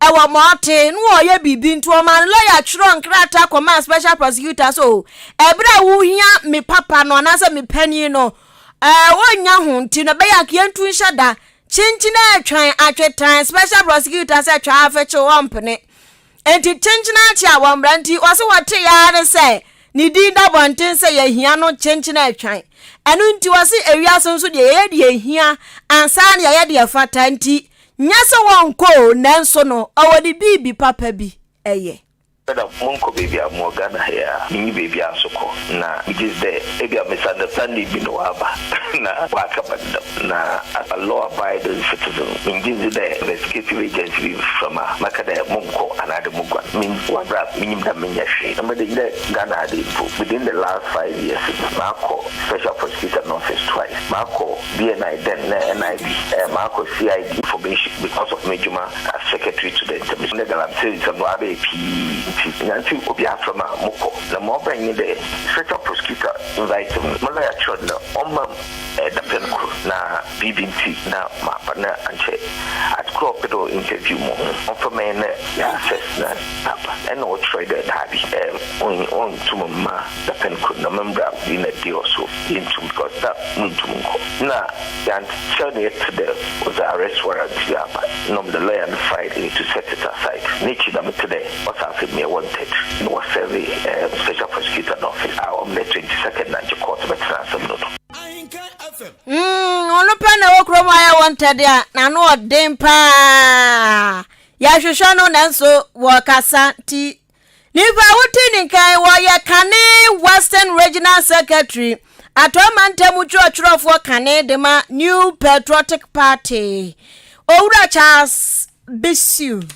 ɛwɔ ma ɔte, na ɔyɛ biribi nti ɔmaa no lɔya twerɛ nkrataa kɔmaa special prosecutor sɛ o, ɛberɛ a wohia me papa no anaasɛ me panin no, ɛɛ wɔnnya ho nti no ɛbɛyɛ anka yɛntu nhyɛ da. Kyenkyen atwan atwetan special prosecutor sɛ twaa afekyew ɔmpene. Enti kyenkyen akye a wɔmmra nti wɔse wɔtee ara ne sɛ ne din da bɔnten sɛ yɛhia no kyenkyen atwan. Ɛno nti wɔse ewiase nso deɛ yɛyɛ deɛ ehia ansa na yɛayɛ deɛ ɛfata nti nyɛ sɛ wɔnkɔ o nanso no ɔwɔ ne biribi papa bi yɛ. Dɛ monnkɔ beebi a mowɔ Ghana ha yi a, minnyi beebiara so kɔ na megye dzi dɛ ebia misunderstanding bi na ɔaba na ɔakɛba no dɛm. Na as a law abiding citizen, menngye nndzi dɛ investigative agency bi frɛ me a mɛka dɛ monnkɔ anaadɛ moguan. Min wɔ aber a minyim dɛ mennyɛ hwee. Na medze dɛ Ghana ha dei mpo, within the last five years no, makɔ special prosecutor no office twice, makɔ BNI then na NIB, eh, makɔ CID information because of m'edwuma as secretary to the intermission. Ndɛ galamsey nsɛm no ɔabɛyɛ pii ntsi, nya ntsi obi afrɛ me a mokɔ. Na ma ɔbɛn nye dɛ special prosecutor invite me, mo lawyer kyerɛw no dɛ ɔmma mu. Dapɛn kor na biribi ntsi na maaba na ankyɛ adze kor a ɔpɛ dɛ ɔ interview mo ho ɔmfa ma hɛn na yɛ assess na aba. Nna ɔkyerɛe dɛ daabi onntum mma dapɛn kor na membra within a day or so yenntum because na munntum nnkɔ. Nna yɛannkyɛr na yɛtse dɛ ɔdze arrest warrant bi aba nna ɔmo de lawyer no file to set it aside. N'ekyir na metse dɛ ɔsan afei meyɛ wanted na wɔserve special prosecutor no office a ɔmo dɛ 22nd na nkyɛ court bɛtsena asɛm no do. Mm, ɔno pɛ na ɛwɔ kurom ayɛ wɔn ntɛde a n'ano ɔden paa. Yɛhwehwɛ no nanso wɔkasa nti. Nipa a wote ne nkan wɔyɛ kane Western Regional Secretary, Atɔe Mantam twerɛtwerɛfoɔ kane de ma New Patriotic Party, Owura Charles Bisiu.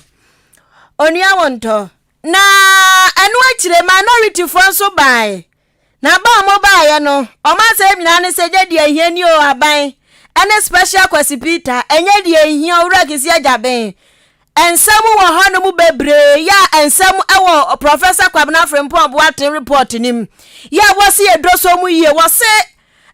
Onua Wontɔ. Na ɛno akyire minorityfoɔ nso bae. Na ba a wɔbaeɛ no, wɔn asɛm nyinaa ne sɛ, Ɛnyɛ deɛ ɛhia ni o, aban ne Special Kwasi Peter, ɛnyɛ deɛ ɛhia Owura Kissi Agyabeng. Nsɛm wɔ hɔnom bebree yɛ a nsɛm wɔ Professor Kwabena Frimpong Boateng report no mu yɛ a wɔse yɛdɔ so mu yie. Wɔse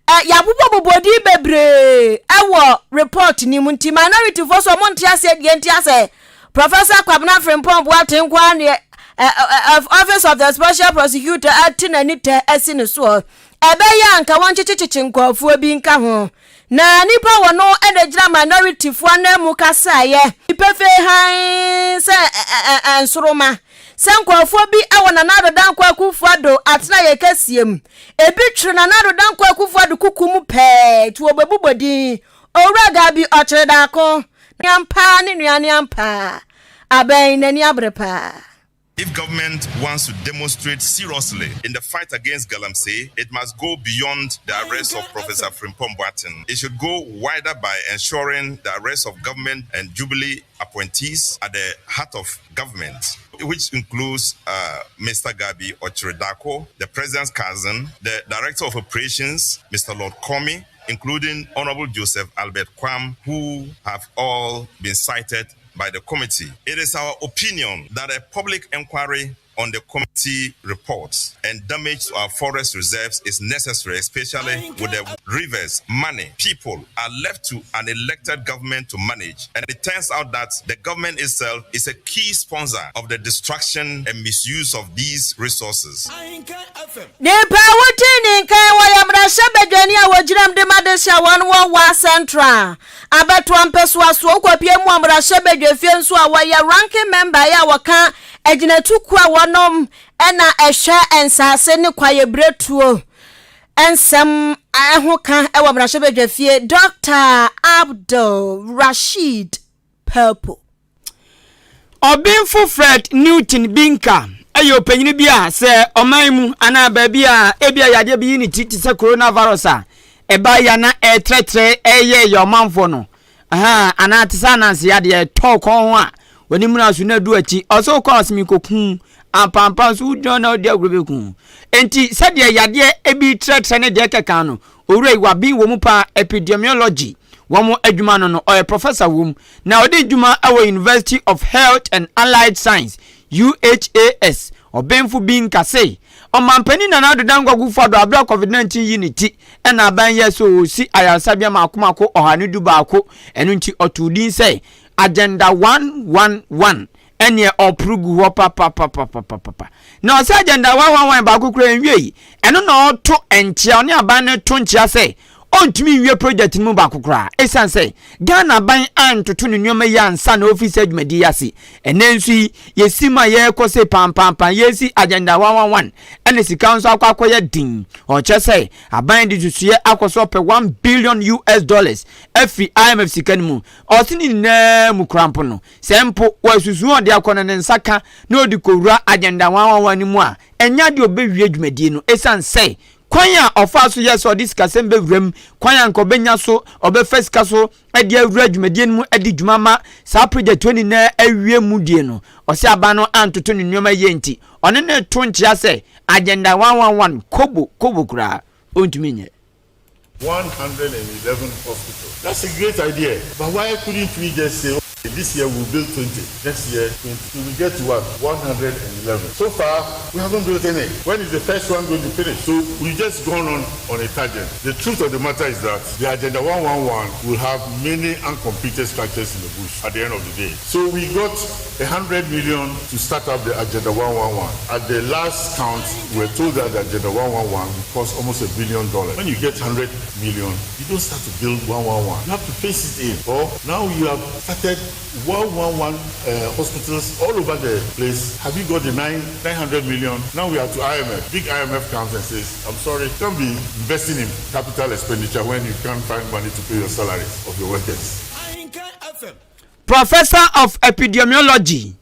Ɛ yɛabobɔbobɔ din bebree wɔ report no mu nti minority foɔ so ɔmo nte aseɛ deɛ nti asɛ Professor Kwabena Frimpong Boateng nko ara ne Office of the Special Prosecutor ate n'ani tɛ asi ne soɔ. Ɛbɛyɛ a nka wɔnkyekyekyekye nkurɔfoɔ bi nka ho. Na nipa wɔ no na gyina minority foɔ ananmu kasaeɛ pefee hann sɛ nsoroma sɛ nkurɔfoɔ bi wɔ Nana Addo Dankwa Akufo-Addo atenaeɛ kɛseɛ mu. Ebi twere Nana Addo Dankwa Akufo-Addo kuku mu pɛɛ nti wɔbɛbobɔ din Owura Gabi Ɔkyere Daako. Ne ampa ne nua ne ampa. Abɛn n'ani abere paa. If government wants to demonstrate seriously in the fight against Galamsey, it must go beyond the arrest of Professor Frimpong Boateng. It should go wider by ensuring the arrest of government and Jubilee appointees at the heart of government, which includes uh, Mr. Gabi Ochiredako, the president's cousin, the director of operations, Mr. Lord Comey, including Honorable Joseph Albert Kwam, who have all been cited by the committee. It is our opinion that a public inquiry on the committee reports and damage to our forest reserves is necessary, especially with the rivers, money, people are left to an elected government to manage. And it turns out that the government itself is a key sponsor of the destruction and misuse of these resources. Nipa a wotee ne nka wɔyɛ mmarahyɛbadwani a wɔgyinam de ma dehye a wɔn wɔ Wa Central abɛtoa mpɛsoa soɔ wokɔpie mu wɔ mmarahyɛbadwafie nso a wɔyɛ ranking member a wɔka agyinatukuo a wɔnom na ɛhwɛ nsaase ne kwaeɛbiretuo nsɛm ho ka wɔ mmarahyɛbadwafie Dr. Abdul Rasheed Pelpuo. Ɔbenfo Fred Newton Binka yɛ ɔpanyin bi a sɛ ɔman mu anaa baabi a ebia yadeɛ bi yi ne ti te sɛ coronavirus a ɛbaa yi a na ɛretrɛtrɛ ɛreyɛ yɛ ɔmanfoɔ no anaa te sɛ ananse yadeɛ ɛtɔ kɔn ho a wɔne mu so na adu akyi ɔsɛ wokɔ ɔsɛ mekɔku ampampa nso wogyina na wodi agorɔ bɛku enti sɛdeɛ yadeɛ ebi trɛtrɛ ne deɛ kɛka no owura yi waben wɔ mu paa epidemiology wɔn adwuma no no ɔyɛ professor wɔ mu na ɔdi dwuma wɔ University of Health and Allied Science UHAS ɔbenfo bi nkase ɔmampanin Nana Addo Dankwa Akufo-Addo abere a COVID-19 yi ne ti ɛna aban yɛ sɛ ɔsi ayaresabea mako mako 111 ɛno nti ɔtoo din sɛ Agenda 111 ɛneɛ ɔporo gu hɔ papapapapapa na ɔsɛ agenda 111 baako kura nwie yi ɛno na ɔto nkyea ɔne aban no to nkyea sɛ ɔntumi nwie project no mu baako koraa ɛsiane sɛ Ghana aban antoto ne nneɛma yi ansa na ofisi adwumadi yi ase ɛnɛ nso yi yɛsi ma yɛrekɔ sɛ pampampan yɛsi agenda 111 ɛna sika nso akɔ akɔyɛ den ɔkyɛ sɛ aban de susuɛ akɔ so ɔpɛ 1 billion US dollars afiri IMF sika no mu ɔse ne nyinaa mu kora mpo no sɛ mpo wɔasusu ɔde akɔ no ne nsa ka na ɔde kɔwura agenda 111 no mu a ɛnyɛ adeɛ ɔbɛwie dwumadie no ɛsiane sɛ kwan a ɔfa so yɛ sɛ ɔde sikasɛm bɛwura mu kwan a nka ɔbɛnya so ɔbɛfa sika so de awura dwumadie no mu de dwuma ma saa project wɔ nyinaa awie mu die no ɔsɛ aba no antoto ne nneɛma yie nti ɔne ne to nkyea sɛ agenda 111 kobo kobo koraa ɔntumi nyɛ. 111 hospitals. That's a great idea. But why couldn't we just say, okay, this year we'll build 20, next year 20. We will get to what? 111. So far, we haven't built any. When is the first one going to finish? So we've just gone on a tangent. The truth of the matter is that the Agenda 111 will have many uncompleted structures in the bush at the end of the day. So we got 100 million to start up the Agenda 111. At the last count, we were told that the Agenda 111 will cost almost $1 billion. When you get 100 million, you don't start to build 111. You have to phase it in. Or now you have started 111 hospitals all over the place. Have you got the 900 million? Now we are to IMF. Big IMF comes and says, I'm sorry, you can't be investing in capital expenditure when you can't find money to pay your salaries of your workers. Professor of Epidemiology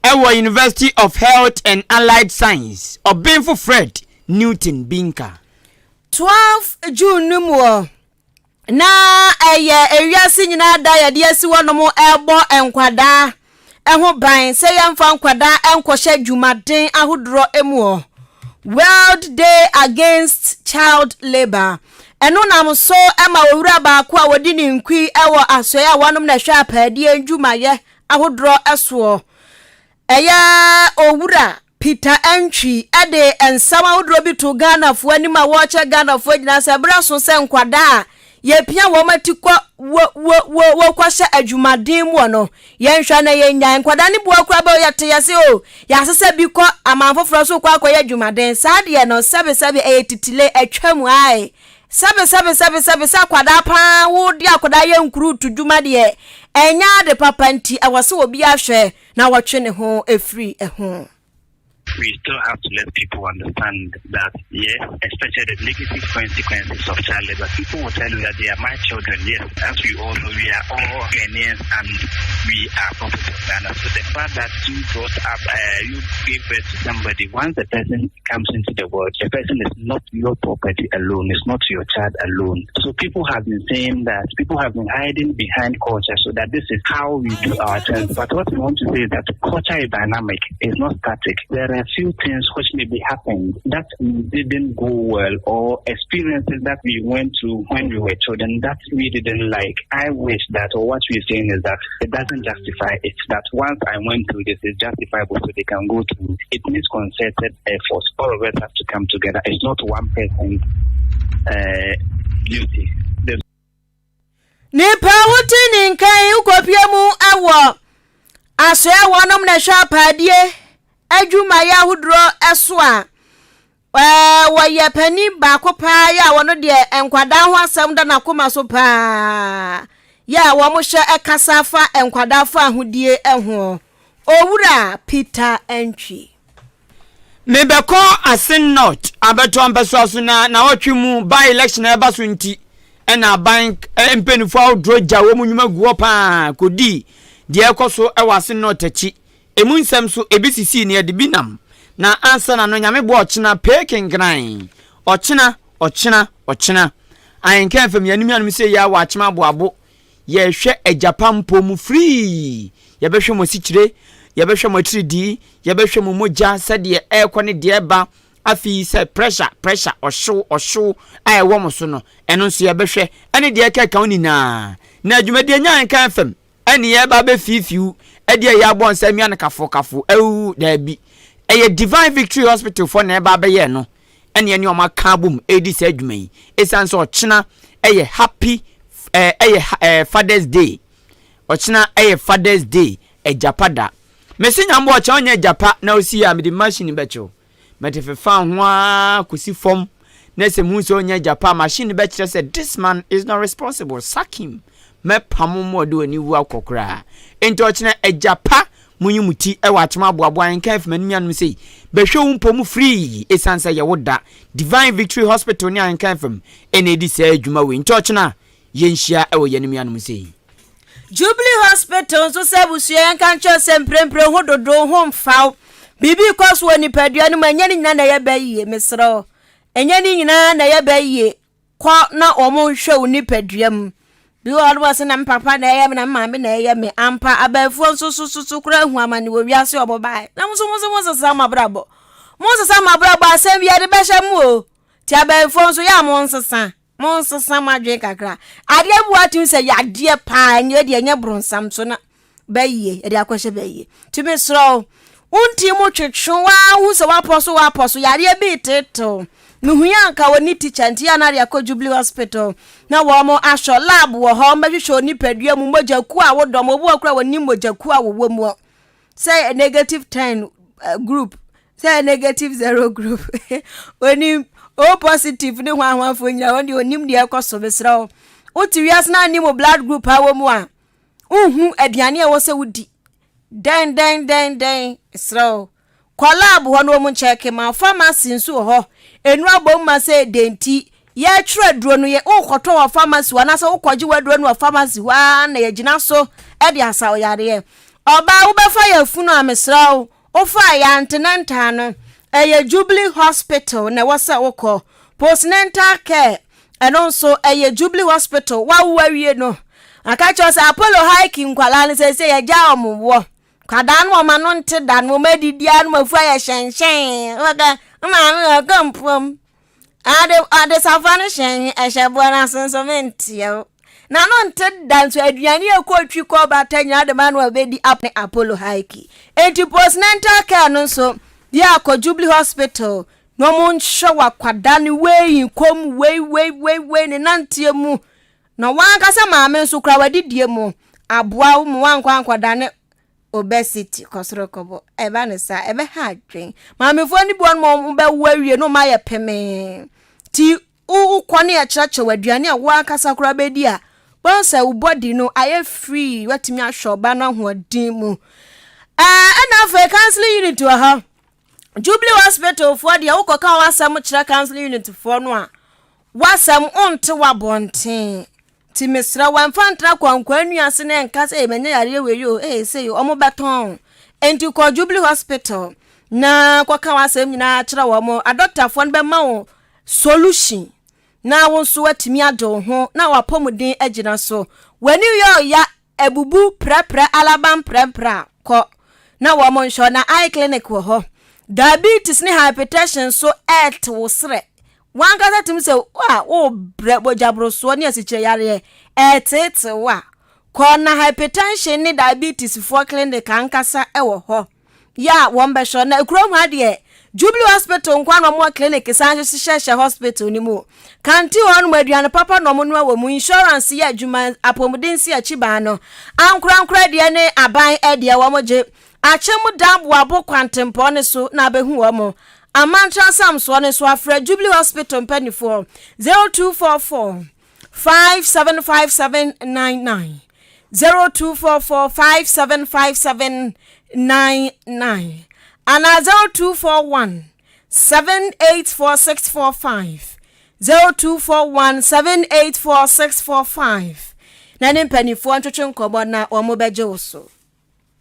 ɛwɔ University of Health and Allied Science, Ɔbenfo Fred Newton Binka. 12 June no mu wɔ na ɛyɛ ewiase nyinaa da yɛde asi hɔnom ɛrebɔ nkwadaa ɛho ban sɛ yɛmfa nkwadaa nkɔhyɛ dwumaden ahodoɔ mu wɔ World Day Against Child Labour. Ɛno nam so ma owura baako a wɔdi ne nkui wɔ asɔe a wɔnom na ɛhwɛ apaadeɛ ndwumayɛ ahodoɔ soɔ ɛyɛ owura Peter Antwi de nsɛm ahodoɔ bi to Ghanafoɔ anim a wɔrekyɛ Ghanafoɔ nyinaa sɛ berɛ so sɛ nkwadaa a yɛpia wɔn ati kɔ wo wo wo wɔkɔhyɛ adwumaden mu no yɛnhwɛ na yɛnya nkwadaa ne bua kora bɛ yɛte yɛse o yɛasesɛ bi kɔ aman foforɔ so kɔ akɔyɛ adwumaden saa deɛ no sɛbesɛbe ɛyɛ titile atwa mu ae sɛbe sɛbe sɛbe sɛbe sɛ akwadaa paa wodi akwadaa yɛ nkuru to dwuma deɛ ɛnyɛ ade papa nti ɛwɔ sɛ obi ahwɛ na wɔtwe ne ho efiri ɛho. we still have to let people understand that, yes, especially the negative consequences of child labor. People will tell you that they are my children. Yes, as we all know, we are all Ghanaians and we are property of Ghana. So the fact that you brought up, uh, you gave birth to somebody, once the person comes into the world, the person is not your property alone, it's not your child alone. So people have been saying that, people have been hiding behind culture so that this is how we do our things. But what we want to say is that culture is dynamic, it's not static. There are a few things which may be happened that didn't go well or experiences that we went through when we were children that we didn't like. I wish that, or what we're saying is that it doesn't justify it. That once I went through this, it's justifiable so they can go through. It needs concerted efforts. All of us have to come together. It's not one person's uh, duty. Nipa a wote ne nka yi wokɔpie mu wɔ asoɛ wɔnom na ɛhwɛ apaadie adwumayɛ ahodoɔ so a wɔyɛ panin baako paa yɛ a wɔno deɛ nkwadaa ho asɛm da n'akoma so paa yɛ a wɔhyɛ ɛkasa fa nkwadaa fa ahodie ho owura Peter Antwi. Mebɛkɔ Asin North abɛtoa mpɛsoa so na nawɔtwe mu by election a ɛba so nti ɛna aban mpanyinfoɔ ahodoɔ gya wɔn nnwuma gu hɔ paa kɔdii deɛ ɛkɔ so wɔ Asin North akyi. Emu nsɛm so ebi sisii na yɛde bi nam na ansa na no nyame boa ɔkyena pee kenkran ɔkyena ɔkyena ɔkyena ahenka fam yɛn anim sɛ yɛ awɔ akyema aboabo Yɛhwɛ agyapa mpo mu firii. Yɛbɛhwɛ mo asikyire, yɛbɛhwɛ mo atiridii, yɛbɛhwɛ mo mogya sɛdeɛ ɛrekɔ ne deɛ ɛba. Afei sɛ pressure, pressure, ɔhyew, ɔhyew a ɛwɔ mo so no, ɛno nso yɛbɛhwɛ ɛne deɛ ɛkeka ho nyinaa. Na dwumadie Nyanka FM ɛne yɛreba abɛfiifiw ɛde ɛyɛ abɔ nsa amia no kafo kafo awuwu daabi. Ɛyɛ Divine Victory Hospital foɔ na ɛreba abɛyɛ ɛno. Ɛne ɛne wɔn aka abom ɛredi saa adwuma yi. Ɛsiane sɛ ɔkyena ɛyɛ happy ɛɛ ɛyɛ ɛɛ Father's Day. Ɔkyena ɛyɛ Father's Day, agyapa da. Mese nyambo ɔkyena ɔnyɛ agyapa na osi a mede machine bɛkyew. Mede fefa ho ara kɔsi fam na sɛ muhu sɛ ɔnyɛ agyapa a machine bɛkyerɛ sɛ this man is not responsible, sack him. Mɛpamo mo ɔde w'ani wu akɔ koraa. Enti ɔkyena agyapa Monyi mo ti wɔ akyem aboaboa nka afi m'anim anom sei, Bɛhwɛ wo mpo mu firii esiane sɛ yɛ wo da. Divine Victory Hospital ne Ahenkan fam na edi saa adwuma wei. Nti ɔkyena yɛnhyia wɔ yɛn anim anom sei. Jubilee Hospital nso sɛ abusua yɛnka nkyerɛ sɛ mprempren ho dodow ho mfa wo. Biribi rekɔ so wɔ nipadua no mu ɛnyɛ ne nyinaa na ɛyɛ bɛ yie mesrɛ wo. Ɛnyɛ ne nyinaa na ɛyɛ bɛ yie. Kɔ na wɔnhwɛ wo nipadua mu. Bi wɔ hɔ no wɔse na me papa na ɛyɛ me na me maame na ɛyɛ me. Ampa abaafuo nso so so so koraa hu amane wɔ wiase a wɔbaeɛ. Na mo nso mo nso mo nsesa mo abrabɔ. Mo nsesa mo abrabɔ asɛm bi yɛde bɛhyɛ mo o. Ti abaafuo nso yɛ a mo nsesa. Mo nsesa mo adwene kakra. Adeɛ bi wɔ atumi sɛ yadeɛ paa ɛnyɛ deɛ ɛnyɛ bronsam so na bɛyie ɛde akɔhyɛ bɛyie nti mesrɛ wo wonti mu twetwe waa hu sɛ woapɔ so woapɔ so yareɛ bi tetew mehu yɛ anka wɔ ne tikya nti yɛ anade akɔ Jubilee Hospital na wɔn mo ahwɛ lab wɔ hɔ wɔbɛhwehwɛ onipadua mu mogya kuo a wodɔm obi wɔ kora wɔnim mogya kuo a wɔwɔ mu sɛ negative 10 eh, group sɛ negative zero group onim o positive ne ho ahoafoɔ nyina wɔn deɛ onim deɛ ɛkɔ so mesrɛ wo wote wiase no anim blood group a wɔ mu a Wonhu aduane a ɛwɔ sɛ wodi. Dɛn dɛn dɛn dɛn, mesrɛ wo. Kɔ lab hɔ na wɔn nkyɛke ma wo. Pharmacy nso wɔ hɔ. Nnuru abom ma sɛ dɛn nti yɛretwerɛ aduro no, yɛ wokɔtɔ wɔ pharmacy hɔ anaasɛ wokɔgye w'aduro no wɔ pharmacy hɔ ara na yɛgyina so de asa wo yareɛ. Ɔbaa wobɛfa yafunu a mesrɛ wo, wofaa yɛ antenatal no, ɛyɛ Jubilee Hospital na ɛwɔ sɛ wokɔ. Postnatal care Ɛno nso ɛyɛ Jubilee Hospital wawo awie no aka kyerɛ sɛ Apollo hiking nkwadaa no sɛ sɛ yɛgya wɔn wɔ nkwadaa no wɔn ano nte da no wɔn adidi ano wɔn afu ayɛ hyɛnhyɛn wɔka maame ɔkɔ mpuom ade ade safa no hyɛn ɛhyɛ boɔ no ase nso menteɛ wo na no nte da nso aduane ɛkɔ twi kɔ bata nyinaa de ma no a bɛdi ne Apollo hiking enti postnatal care no nso yɛ akɔ Jubilee Hospital Na ɔmo nhyɛ wo akwadaa no wei kɔm wei wei wei wei ne nanteɛ mu na wankasa maame nso kora wadidie mu aboa wo ma wankɔ ankɔdane obesity kɔsoro kɔbɔ ɛba ne saa ɛbɛha adwen maamefoɔ no bi wɔn ma wɔn bɛwo awie na wɔn ayɛ pemee ti wokɔ ne ɛkyerɛkyerɛ wɔ aduane a wankasa kora bɛdi a wɔn sɛ wo body no ayɛ free watumi ahwɛ ɔba no ahoɔden mu ɛɛ ɛna afei counseling unit wɔ hɔ. Jubilee Hospital foɔ deɛ wokɔka w'asɛm kyerɛ counseling unit foɔ no a, w'asɛm wonte w'abɔnten. Nti mesrɛ wo ɛmfa ntra kwankwaa nua ase na ɛnka sɛ manya yareɛ wei o, ee sei o, wɔn bɛtɔn. Nti kɔ Jubilee Hospital na kɔka w'asɛm nyinaa kyerɛ wɔn. Adɔktafoɔ no bɛma wo solution na wo nso woatumi agye wo ho na w'apɔmuden agyina so. W'ani yɛ ɔya Abubu prɛprɛ alaban prɛmprɛ a, kɔ na wɔn nhwɛ wo. Na eye clinic wɔ hɔ. Diabetes ne hypertension nso ɛɛte wo serɛ. W'ankasa tumi sɛ a worebrɛ mogyaborosoɔ ne asikyire yareɛ ɛɛteetee wo a, kɔ na hypertension ne diabetes foɔ clinic ankasa wɔ hɔ. yɛ a wɔn bɛhwɛ na kurom ha deɛ Jubilee Hospital nko na wɔn clinic san hyehyɛhyɛ hospital no mu. Kanti hɔ nom aduane papa na wɔn noa wɔ mu, insurance yɛ adwuma, apɔmuden si akyi ban no. Ankorankora deɛ ne aban deɛ wɔn gye. Akyem dan boabo kwantempɔn no so na abɛhu wɔn. Amantra nsamsoɔ no so afrɛ Jubilee Hospital mpanifoɔ 0244 575799 0244 575799 anaa 0241 784645 0241 784645 na ne mpanimfoɔ ntwetwe nkɔmmɔ na wɔn bɛgye wo so.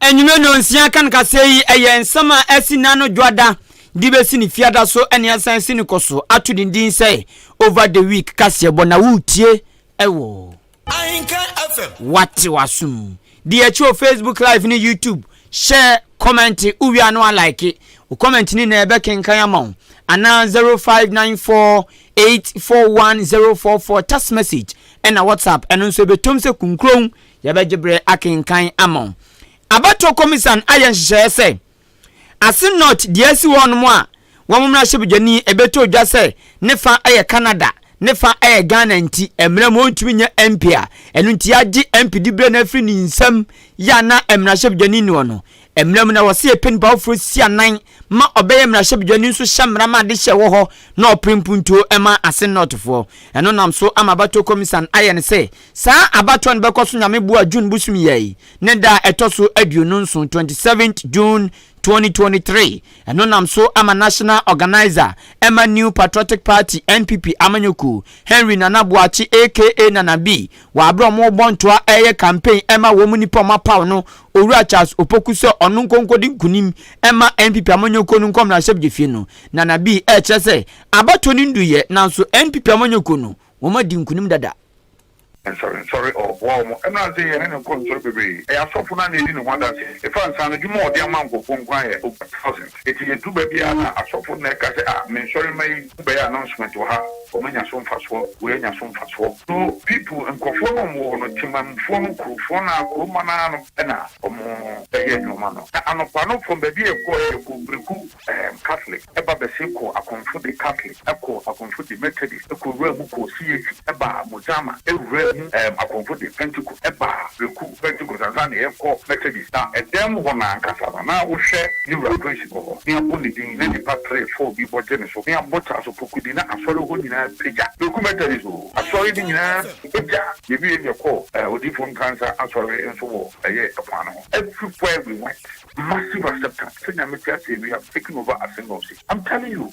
Anwummerɛ nnɔnsia kan kaseɛ yi yɛ nsɛm a asi n'ano dwoada de bɛsi ne fiada so ne asan asi ne kɔ so ato ne din sɛ Over the Week kaseɛbɔ na woretie wɔ Ahenkan FM. Wate w'asom. Di akyi wɔ Facebook live ne YouTube. Share, comment, wowie a na wa like. Wo comment no nyinaa yɛbɛkenkan ama wo. Anaa 0594 841 044 text message ɛna WhatsApp ɛno nso ɛbɛtom sɛ kunkuron Yɛbɛgye berɛ akenkan ama wo. Abatoɔ Kɔmisan ayɛ nhyehyɛeɛ sɛ, Ase North deɛ asi hɔ nom a wɔn mmarahyɛbadwani ɛbɛtɔ dwa sɛ ne fa yɛ Canada, ne fa yɛ Ghana nti mmerɛ mu ɔntumi nyɛ MP a, ɛno nti yɛagye MP diberɛ no afiri ne nsam yɛ a na mmarahyɛbadwani nni hɔ no. Mmerɛ mu na wɔse yɛpɛ nipa foforɔ si anan ma ɔbɛyɛ mmarahyɛbadwani nso hyɛ mmara ma adehyɛ wɔ hɔ na ɔpere mpuntuo ma Ase Northfoɔ. Ɛno nam so ama Abatoɔ Kɔmisan ayɛ no sɛ Saa abatoɔ no bɛkɔ so Nyame boa June bosom yi ara yi ne da a ɛtɔ so 27, 27th June 2023. Ɛno nam so ama National Organiser ɛma New Patriotic Party, NPP, amanyɔkuo, Henry Nana Boakye aka Nana B wɔ aberɛ a wɔrebɔ ntoa ɛreyɛ campaign ɛma wɔn nipa a wɔapaw no Owura Charles Opoku sɛ ɔno nko nkɔdi nkunim ɛma NPP amanyɔkuo no nkɔ mmarahyɛbdwafie no. Nana B ɛrekyerɛ sɛ abatoɔ no nduiɛ nanso NPP amanyɔkuo no wɔadi nkunim dada. Nsɔrensɔre, ɔboa wɔn. Ɛno ara sɛ yɛne no kɔ nsɔre bebree. Ɛyɛ asɔfo no ara na edi ne ho adanse. Efa nsaano adwuma a ɔde ama nkurɔfo nko ara yɛ over thousands. Enti yɛduru baabi ara na asɔfo no na ɛka sɛ, ah, me nsɔremma yi bɛyɛ announcement wɔ ha, wɔanya so mfasoɔ, wei anya so mfasoɔ. So people, nkurɔfoɔ no a wɔwɔ hɔ no, temammufoɔ no, kurofoɔ no ara, kuromma no ara no na wɔyɛ nneɛma no. Na anɔpa no from baabi a yɛkɔeɛ, yɛkɔɔ Breku. Ɛɛm Catholic ɛba bɛse kɔɔ Akɔmfo de Catholic ɛkɔɔ Akɔmfo de Methodist ɛkɔ wuraa mu kɔɔ CAC ɛbaa Mozama ɛwuraa mu ɛɛm Akɔmfo de Pentecost ɛbaa Breku Pentecost ansa na yɛkɔ Methodist na ɛdɛm hɔ no ankasa no na wohwɛ ne wura Grace wɔ hɔ ne abɔ ne din na nipa tre four bi bɔ gye ne so ne abɔ Charles Opoku din na asɔre hɔ nyinaa pagya Breku Methodist oo asɔre no nyinaa pagya yɛwie no yɛkɔɔ ɛɛ Odiyifoɔ Nkansah asɔre nso wɔ ɛyɛ ɛkwan no ho everywhere we went. Massive acceptance sɛ Nyame te ase we have taken over Asenɔse I'm telling you.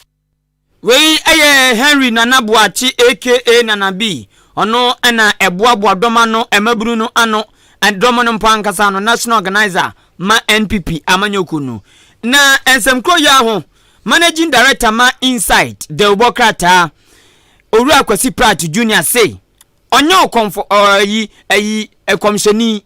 Wei yɛ Henry Nana Boakye aka Nana B. Ɔno na ɛboaboa dɔm ano, mmabunu no ano, dɔm no mpo ankasa ano, National Organiser ma NPP amanyɔkuo no. Na nsɛm koro yi ara ho, Managing Director ma Insight dawubɔ krataa, Owura Kwasi Pratt Junior se ɔnyɛ ɔkɔmfo, ɔyi, ayi, ɛkɔmhyɛni.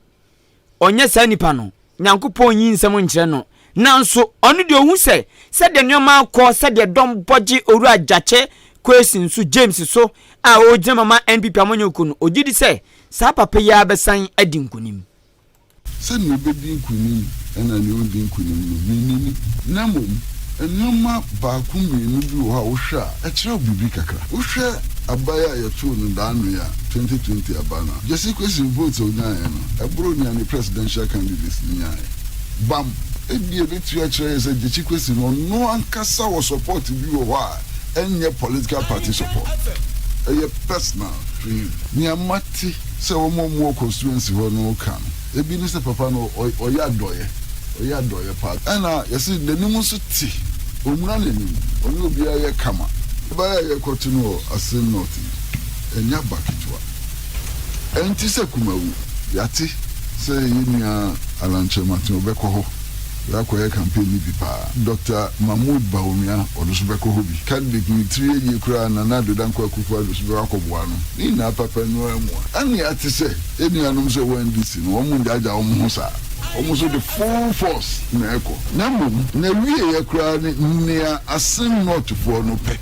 Ɔnyɛ saa nipa no. Nyankopɔn nyi nsɛm nkyerɛ no. Nanso, ɔno deɛ ɔhu sɛ, sɛdeɛ nneɛma rekɔ, sɛdeɛ dɔm bɔ gye Owura Gyakye Quayson so, James so, a ɔregyina mu ama NPP amanyɔkuo no, ɔgye di sɛ, saa papa yi ara bɛsan adi nkonim. Sɛ nea obedi nkonim ɛna nea ɔndi nkonim no, minnim. Na mmom, nneɛma baako mmienu bi wɔ hɔ a wohwɛ a, ɛkyerɛ wo biribi kakra. Wohwɛ aba yi a yɛtoo no daano yi a, 2020 aba no a, Gyasi Kwesi votes a ɔnyaeɛ no, ɛboro nea ne presidential candidate no nyaeɛ. Bam! Ebia ɛbɛtumi akyerɛ yɛn sɛ Gyekye Kwesi no, ɔno ankasa wɔ support bi wɔ hɔ a ɛnyɛ political party support. Ɛyɛ personal to him. Nea mate sɛ wɔn a wɔwɔ constituency hɔ no reka no, ebi ne sɛ papa no ɔyɛ adɔeɛ, ɔyɛ adɔeɛ paa. Ɛna yɛse n'anim nso te. Ɔmmuna n'anim, ɔne obiara yɛ kama. Ɛbaeɛ a yɛrekɔto no wɔ Asin North yi, ɛnyɛ aba ketewa. Ɛnte sɛ Kumawu. Yɛate sɛ yɛn nua Alan Kyerematen ɔbɛkɔ hɔ akɔyɛ campaign no bi paa. Dɔkta Mahmood Bawumia ɔno nso bɛkɔ hɔ bi. Candidate no ne tiri yɛ yie koraa Nana Addo Dankwa Akufo Addo nso bɛkɔ akɔboa no. Ne nyinaa papa no ara mu a. Ɛna yɛate sɛ yɛn nuanom nso a ɛwɔ NDC no wɔn ngyaagyaa wɔn ho saa. Wɔn nso de full force na ɛkɔ. Na mmom n'awieɛ koraa ne nea Asin Northfoɔ no pɛ.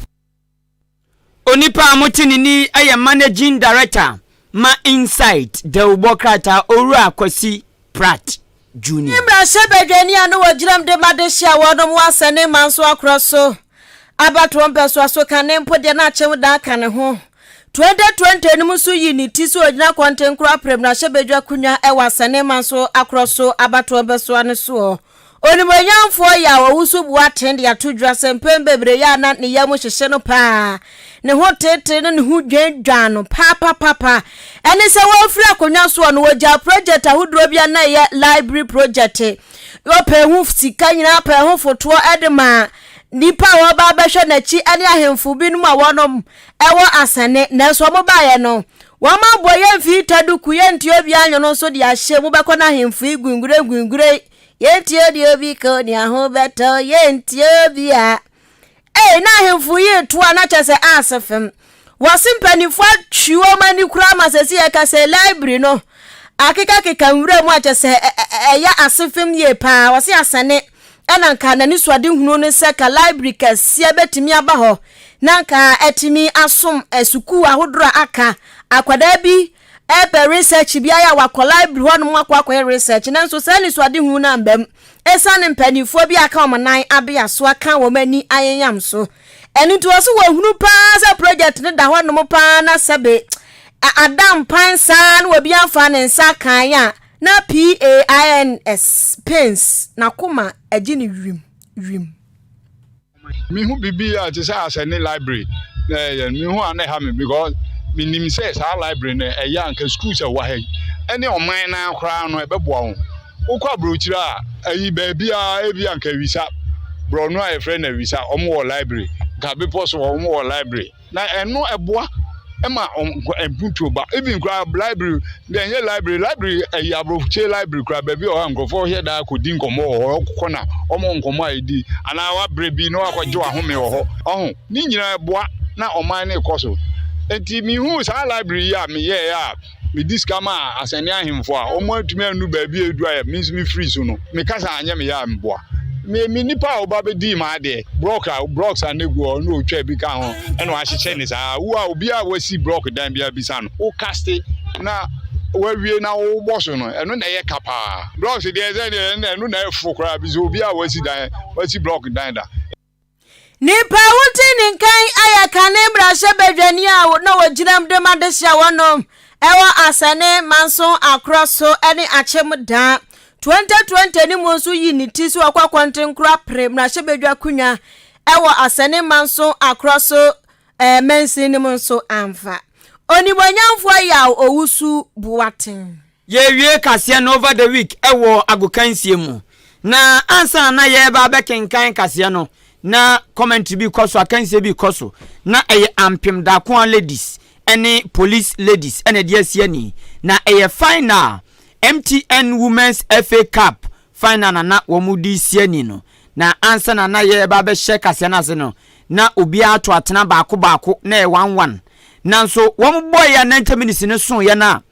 Onipa a mote ne nne yi yɛ Managing Director ma Insight dawubɔ krataa Owura Kwasi Pratt Junior. Mmarahyɛbadwani a na wɔgyinam de ma dehye a wɔnom wɔ asɛne manso akorɔ so abatoɔ mpɛsoa so kane mpo deɛ na akyem dan ka ne ho 2020 no mu nso yii ne ti sɛ ɔgyina kɔntenkoro apere mmarahyɛbadwa akonnwa wɔ asɛne manso akorɔ so abatoɔ mpɛsoa no soɔ. Onimuonyamfoɔ Yaw Owusu Boateng de ato dwa sɛ mpɛn bebree yɛ a na ne yam hyehye no paa, ne ho teetee no, ne ho dwandwan no paapapapa. Ɛne sɛ wɔfiri akonnwa soɔ no, wɔgyaa project ahodoɔ bi a na ɛyɛ library project. Wɔpɛɛ ho sika nyinaa pɛɛ ho fotoɔ de maa nnipa a wɔba abɛhwɛ n'akyi ne ahemfo binom a wɔnom ɛwɔ asɛne. Nanso wɔn baeɛ no, wɔn abɔ yɛn mfii taduku, yɛnte obiara nwono nso de ahyɛ mu bɛkɔ no ahemfo yi gwingure gwingure. Yɛntie deɛ obi ka o, nea ho bɛtɔ, yɛntie obi a. Ei, na ahemfo yi reto a na kyerɛ sɛ ase fam. Wɔse mpanimfoɔ atwi wɔn ani koraa ma sɛsi yɛka sɛ library no akekakeka nwura mu a kyerɛ sɛ ɛyɛ ase fam yie paa. Wɔse asɛne ɛna nka n'anisoadehunu ne sɛ ka library kɛseɛ bɛtumi aba hɔ na nka atumi asom sukuu ahodoɔ a aka. Akwadaa bi Ɛpɛ research bi ayɛ a wakɔ library hɔ nom akɔ akɔyɛ research nanso saa anisoadehunu no amba mu esiane mpanimfoɔ bi a aka wɔn nan abea so aka wɔn ani ayenyam so. Ɛno nti wɔse wɔhunu paa sɛ project no da hɔ nom paa na sɛbe ada mpan saa na obi amfa ne nsa kan a na PAINS, pains, n'akoma agye ne wim wim. Mehu biribi a ɛte sɛ asɛnne library na ɛyɛ no, mehu a na ɛha me because menim sɛ saa library no ɛyɛ anka schools a ɛwɔ ha yi ɛne ɔman no ara koraa no ɛbɛboa wɔn. Wokɔ aburokyire a ɛyi baabiara ebi anka awisa borɔno a yɛfrɛ no awisa wɔn wɔ library nka bepɔ so wɔn wɔ library. Na ɛno ɛboa ma mpuntuo ba. Even koraa library deɛ ɛnyɛ library library ɛyɛ aburokyire library koraa baabi wɔ hɔ a nkurɔfoɔ hyɛ da kɔdi nkɔmmɔ wɔ hɔ ɔkɔ na wɔn nkɔmmɔ a ɛdi anaa wabrɛ bi na wakɔgye wahome wɔ hɔ ɔho ne nyinaa ɛboa na ɔman no rekɔ so nti mehuu saa library yi a meyɛɛ a medi sika maa asɛnni ahemfo a wɔantumi annu baabi a edu a me nso mefiri so no, me kasa anyɛ me yɛ a meboa. Me me nipa a ɔba bɛdii m'adeɛ, blɔk a blɔks a na egu hɔ na ɔtwa bi ka ho ɛna wahyehyɛ ne saa. Wo a obi a wasi blɔk dan biara bisa no, wo kaste na wawie na wobɔ so no, ɛno na ɛyɛ ka paa. Blɔks deɛ sɛ deɛ ɛno na ɛfo koraa bi sɛ obi a wasi dan wasi blɔk dan da. Nipa a wote ne nkan ayɛ kane mmarahyɛbadwani a na wɔgyinam de ma dehye a wɔnom ɛwɔ Asɛne Manso Akorɔ so ne Akyem Daa 2020 no mu nso yi ne ti so ɔkɔ akɔntenkoro apere mmarahyɛbadwa akonnwa ɛwɔ Asɛne Manso Akorɔ so eh, mansin no mu nso amfa. Onimuonyamfoɔ Yaw Owusu Boateng. Yɛrewie kaseɛ no over the week wɔ agokansie mu. Na ansa na na yɛreba abɛkenkan kaseɛ no, na commentary bi rekɔ so, akansie bi rekɔ so. Na ɛyɛ Ampem Darkoa Ladies ne Police Ladies na ɛde asi ani. Na ɛyɛ final, MTN Women's FA Cup final na na wɔde resi ani no. Na ansa na na yɛreba abɛhyɛ kaseɛ no ase no, na obiara ato atena baako baako, na ɛyɛ one one. Nanso wɔbɔeɛ a 90 minutes no soeɛ no a,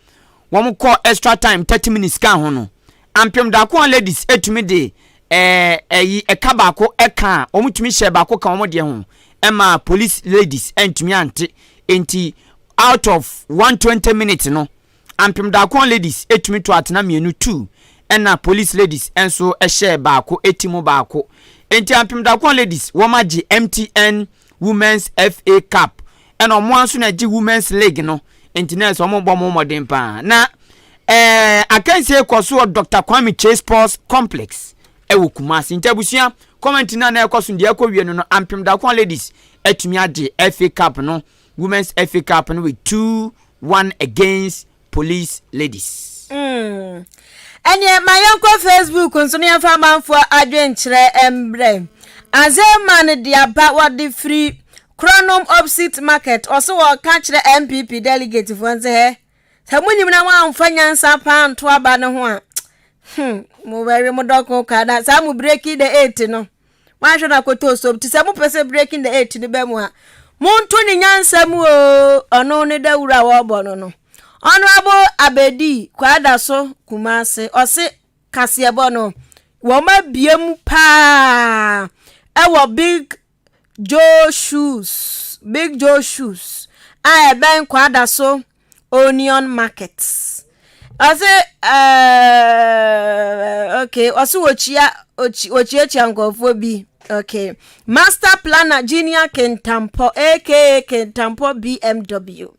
wɔn kɔɔ extra time 30 minutes kaa ho no, Ampem Darkoa Ladies tumi de ɛɛ ɛyi ɛka baako ɛka a wɔn tumi hyɛ baako ka wɔn deɛ ho ɛma Police Ladies ɛntumi ante nti out of 120 minutes no Ampem Darkoa Ladies tumi to atena mmienu two ɛna Police Ladies nso ɛhyɛɛ baako ɛti mu baako nti Ampem Darkoa Ladies wɔn agye MTN Women's FA Cup ɛna ɔmo ara nso na ɛgye Women's League no nti na ɛsɛ ɔmo bɔ ɔmo mmɔden paa na ɛɛ akansie kɔ so wɔ Dr. Kwame Kyei Sports Complex ɛwɔ Kumasi nti abusua comment na na ɛkɔ so deɛ ɛkɔ wie no no Ampem Darkoa Ladies atumi agye FA Cup no Women's FA Cup no with 2-1 against Police Ladies. Mm. Ɛneɛ ma yɛnkɔ Facebook nso na yɛmfa amanfoɔ adwenkyerɛ mbrɛ. Azeman de aba wɔde firi Kronom Opsit Market ɔse wɔka kyerɛ NPP delegate foɔ no sɛ hɛ sɛ monim na moamfa nyansa paa nto aba no ho a hmm mobɛwe mo dɔko kwa na saa mo breaking the eight no moanhwɛ no akɔtɔ som nti sɛ mopɛ sɛ breaking the eight no bɛ mu a monto ne nyansa mu o ɔno ne dawuro a wɔrebɔ no no Honorable Abedi Kwadaso Kumase ɔse kaseɛbɔ no wɔabue mu paa ɛwɔ Big Joe Shoes, Big Joe Shoes a ɛbɛn Kwadaso Onion Market. Ɔse ɛɛ okay ɔse wɔkyia wɔkyiakyia nkurɔfoɔ bi okay Master Planner Junior Kintampɔ aka Kintampɔ BMW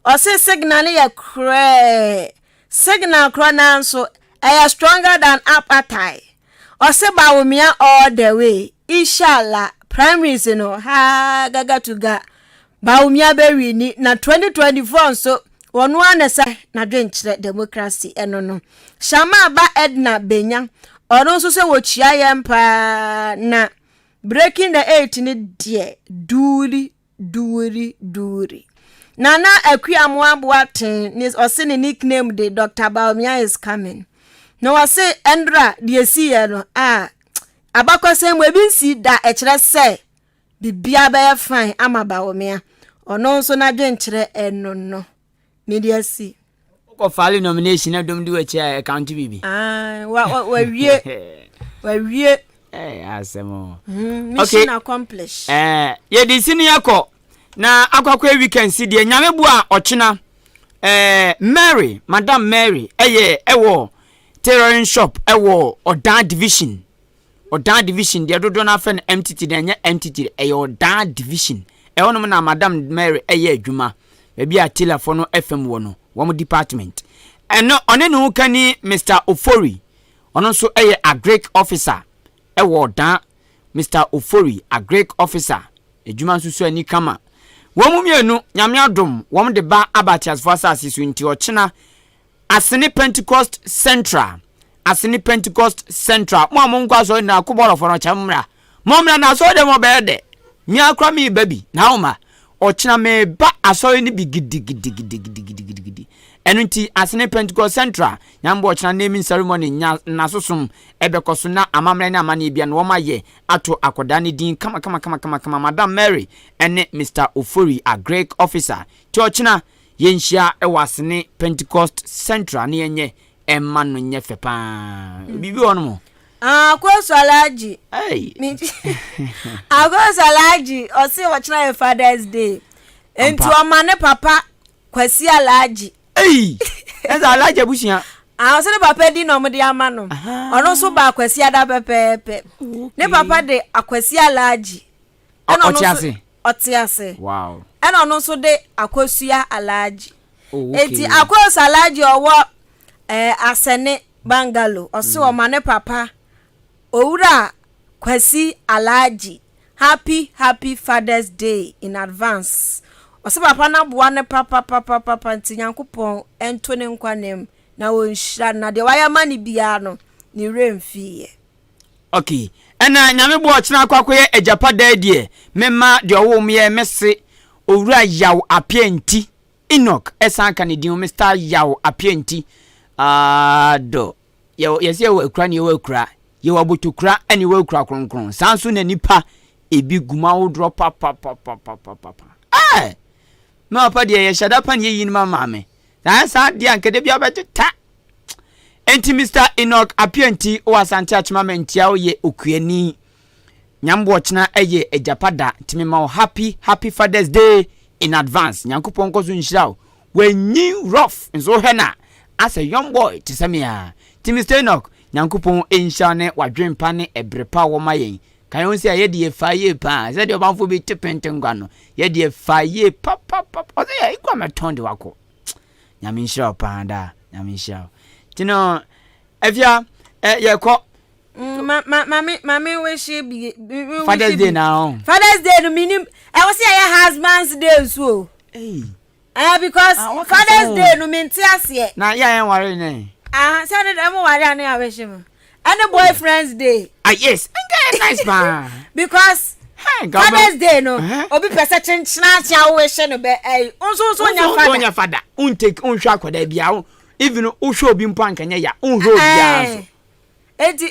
ɔse signal no yɛ korɛɛ Signal korɔ naa nso ɛyɛ stronger than apartheid ɔse Bawumia all the way Inshallah primaries no haa gaga to ga Bawumia bɛ wini na 2024 nso ɔno ara na ɛsɛ n'adwenkyerɛ democracy ɛno no Shama ba Edna Benya ɔno nso sɛ wɔkyia yɛn paa na breaking the eight no deɛ duuli Duuri Duuri. Nana Akua Amoah Boateng ne ɔse ne nickname de Doctor Bawumia is coming. Na ɔse ɛndra deɛ esiiɛ no a abakɔsɛm mu ebi nsi da ɛkyerɛ sɛ biribiara bɛyɛ fine ama Bawumia. Ɔno nso n'adwenkyerɛ ɛno no. Mede asi. Wokɔ file nomination na dɔm di w'akyi a ɛkaunti biribi. Wa wa wawie wawie. Ɛɛ asɛm o. Mm, mission okay. accomplished. Ɛɛ yɛde si ne akɔ na akɔakɔ weekend si deɛ nyame bu a ɔkyena ɛɛ Mary Madam Mary ɛyɛ ɛwɔ tailoring shop ɛwɔ Ɔdan division. Ɔdan division deɛ dodoɔ no afɛ no MTT deɛ ɛnyɛ MTT ɛyɛ Ɔdan division ɛhɔnom na Madam Mary ɛyɛ adwuma baabi a tailorfoɔ no ɛfam wɔ no wɔn department ɛno ɔne ne ho kani Mr Ofori ɔno nso ɛyɛ agric officer ɛwɔ Ɔdan Mr Ofori agric officer adwuma nso so ani kama wɔn mu mmienu nyame adom wɔn de ba aba ateasefoɔ asase so nti ɔkyena Asene Pentecost Central, Asene Pentecost Central. Mo a monkɔ asɔre nyinaa, kobɔrɔfo no, kyɛ mommra. Mommra na asɔre dɛm ɔbɛyɛ dɛ. Me ara koraa mereba bi, na wo ma. Ɔkyena mereba asɔre no bi gidigidigidigidigidi. Ɛno nti, Asene Pentecost Central, Nyame bɔ ɔkyena naming ceremony, nya nnasosom ɛbɛkɔ so na amammerɛ ne amanneɛ bia no wɔayɛ ato akwadaa no din kama kama kama kama kama Madam Mary ɛne Mister Ofori, Agric Officer. Nti ɔkyena Yɛnhyia wɔ Asene Pentecost Central na yɛnyɛ ɛmma no nyɛ fɛ paa. Biribi wɔ nom. Akosu Alhaji. Hey. Akosu Alhaji ɔse ɔkyena yɛ Father's Day. Nti ɔma ne papa Kwasi Alhaji. Hey. Ɛsɛ Alhaji abusua. Ah, ɔsɛ ne papa di na ɔmo de ama no. Ɔno nso ba Akwasi ada pɛpɛɛpɛ. Ne papa de Akwasi Alhaji. Ɛna ɔno nso ase. Ɔte ase. Wow. Ɛna ɔno nso de Akosua Alhaji. Oh, okay. Eti Akosua Alhaji ɔwɔ ɛɛ eh, Asɛne Bungalow. Ɔse mm. ɔma ne papa Owura Kwasi Alhaji happy happy Father's Day in advance. Ɔse papa no aboa no papapapapa nti Nyankopɔn nto ne nkwa nam na ɔnhyira no na deɛ wayɛ ama no biara no ne werɛ mfiiɛ. Ok ɛna nyame boa ɔkyena akɔ akɔyɛ agyapa daa deɛ mema deɛ ɔwoo meɛ mese owura yaw apia nti Enoch ɛsan ka ne din ho Mister yaw apia nti aah dɔ yɛwɔ yɛsɛ yɛwɔ akura ne yɛwɔ akura yɛwɔ abotokura ɛne yɛwɔ akura kronkron saa nso na nipa ebi gu mu ahodoɔ papapapapapapa ɛɛ me papa deɛ yɛhyɛ da pa ne yɛyi no ma maame saa saa deɛ anka da bi abɛgye ta Enti Mister Enoch Appiah-Nti wɔ Asante Akyem Amantia wo yɛ okuani. Nyamboɔ kyena ɛyɛ agyapa da nti me ma wo happy happy father's day in advance. Nyankopɔn nkɔ so nhyira wo. Wanyin rough nso wo hwɛ no a asɛ young boy te sɛ me ara. Nti Mister Enoch Nyankopɔn nhyira wo ne wadwen pa ne ɛbere pa a wɔ ma yɛn. Ka yɛn ho sɛ yɛ deɛ fa yie paa sɛdeɛ ɔbamfoɔ bi te pentenkwa no yɛ deɛ fa yie papapapa ɔsɛ yɛ ekura mɛtɔn de wakɔ. Nyame nhyira wo paa daa. Nyame nhyira wo. Nti no, afia, eh, yɛkɔ. Mm, ma ma ma me ma me wish bi. Father's Day na ho. Father's Day no minim. Ɛwɔ sɛ yɛyɛ husband's day nso o. Hey. Eh, because ah, Father's Day no mente aseɛ. Na yɛ yɛn ware ne. Ah, sɛ ne dɛm ware a ne yɛ wish mo. Ɛne boyfriends day. Ah yes, nka yɛ nice paa. Because Father's day no, obi pɛ sɛ kyenkyena akyea wo hyɛ no bɛ ɛyi. Nso nso nya fada. Nso nya fada. Untake unhwɛ akwadaa bia. Even wohwɛ obi mpo anka nyɛ ya. Unhwɛ obi nso. Eti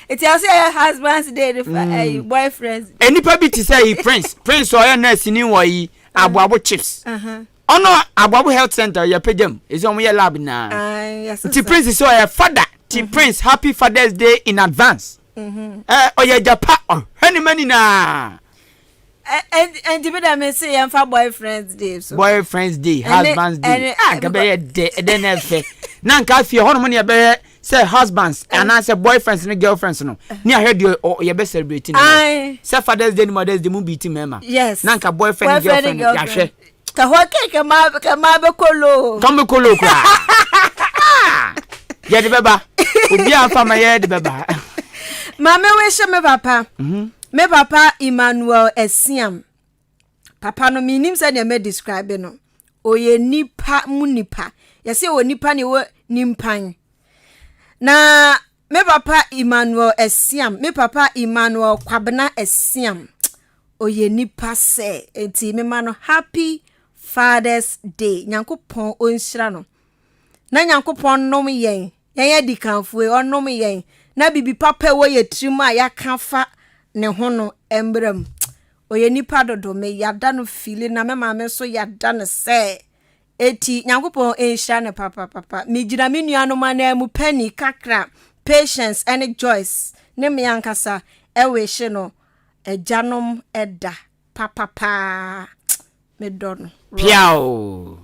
eti ɔsɛ yɛ husband's day ne fa ɛyi mm. boyfriends. Enipa bi te sɛ yi prince prince ɔyɛ nurse ni wɔ yi aboabo chips. Ɔno aboabo health center yɛ pagya mu esi wɔn yɛ lab naa. Nti prince sɛ ɔyɛ father ti mhm. prince happy father's day in advance. Mhm. Ɛ ɔyɛ japa ɔhwɛ ne ma nyinaa. Nti mi dɛ mi se yɛn fa boyfriends day so. Boyfriends day husbands day ah nka bɛyɛ dɛ ɛdɛ na ɛfɛ na nka afei hɔnom ne yɛbɛyɛ sɛ husbands anaasɛ boyfriends ne girlfriends no ne ahwɛ deɛ yɛbɛ celebrate no sɛ fathers day ne mothers day mu bi ti mɛma na nka boyfriend ne girlfriend yɛahwɛ. Ka hɔ kɛ kɛ maa bɛ kolo. Kɔn bɛ kolo koraa yɛde bɛba obi a nfa ma yɛde bɛba. Maame wei me papa. Mm -hmm. Me papa Emmanuel Asiam, papa no mennim sɛdeɛ mɛ describe no, ɔyɛ nipa mu nipa. Yɛsɛ wɔ nipa ne wɔ nimpan. Na me papa Emmanuel Asiam, me papa Emmanuel Kwabena Asiam, ɔyɛ nipa sɛ, enti mema no happy Father's Day. Nyankopɔn ɔnhyira no. Na Nyankopɔn nnom yɛn, yɛn adikanfoɔ yi, ɔnnom yɛn, na biribi papa ɛwɔ yɛ tirim a yɛaka afa ne ho no mmra mu. Ɔyɛ nipa dodo, me yada no fili na me maame nso yada no sɛ. Eti Nyankopɔn nhyira no papapapa. Megyina me nuanom ananmu, Penny, Kakra, Patience ɛne Joyce ne me ankasa ɛwehye no agyanom da papapaa. Medɔ no. Piaw!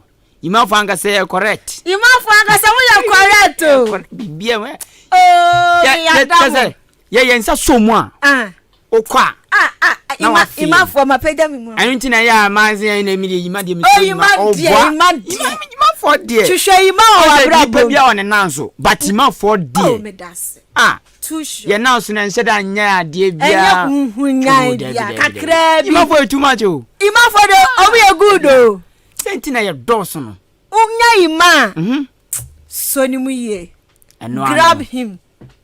Yimafo ankasa yɛ correct. Yimafo ankasa mo yɛ correct o. Bibia wɛ. Oh, me ya da mo. Yɛ yɛn nsa so mu a. Ah. Okɔ a. Ah ah. Na wa fi. Imafo ma pagya mi mu. Ɛno nti na yɛ a maa sɛ yɛn na mi deɛ yima deɛ mi sɛ yima ɔboa. Yima deɛ. Yimafo deɛ. Hwehwɛ yima wɔ wabra bom. Nipa bi a ɔne nan so but yimafo deɛ. Oh me da se. Ah. Yɛn nan so na nhyɛ da nyɛ adeɛ biara. Ɛnyɛ huhunyan bia kakraa bi. Imafo yɛ too much o. Imafo de ɔmo yɛ good o. Sɛ nti na yɛ dɔɔso no. Wonya ima a. Mhm. Sɔ ne mu yie. Ɛno ano. Grab him.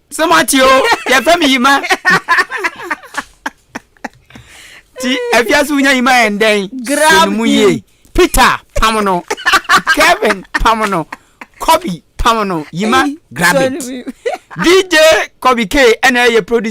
Sɛ mo ate o, yɛfɛ mi yima. Ti afiase wonya yima yɛn dɛn. Grab him. Sɔ ne mu yie. Peter pam no. Kevin pam no. Kobe pam no. Yima grab it. DJ Kobe K ɛna ɛyɛ producer.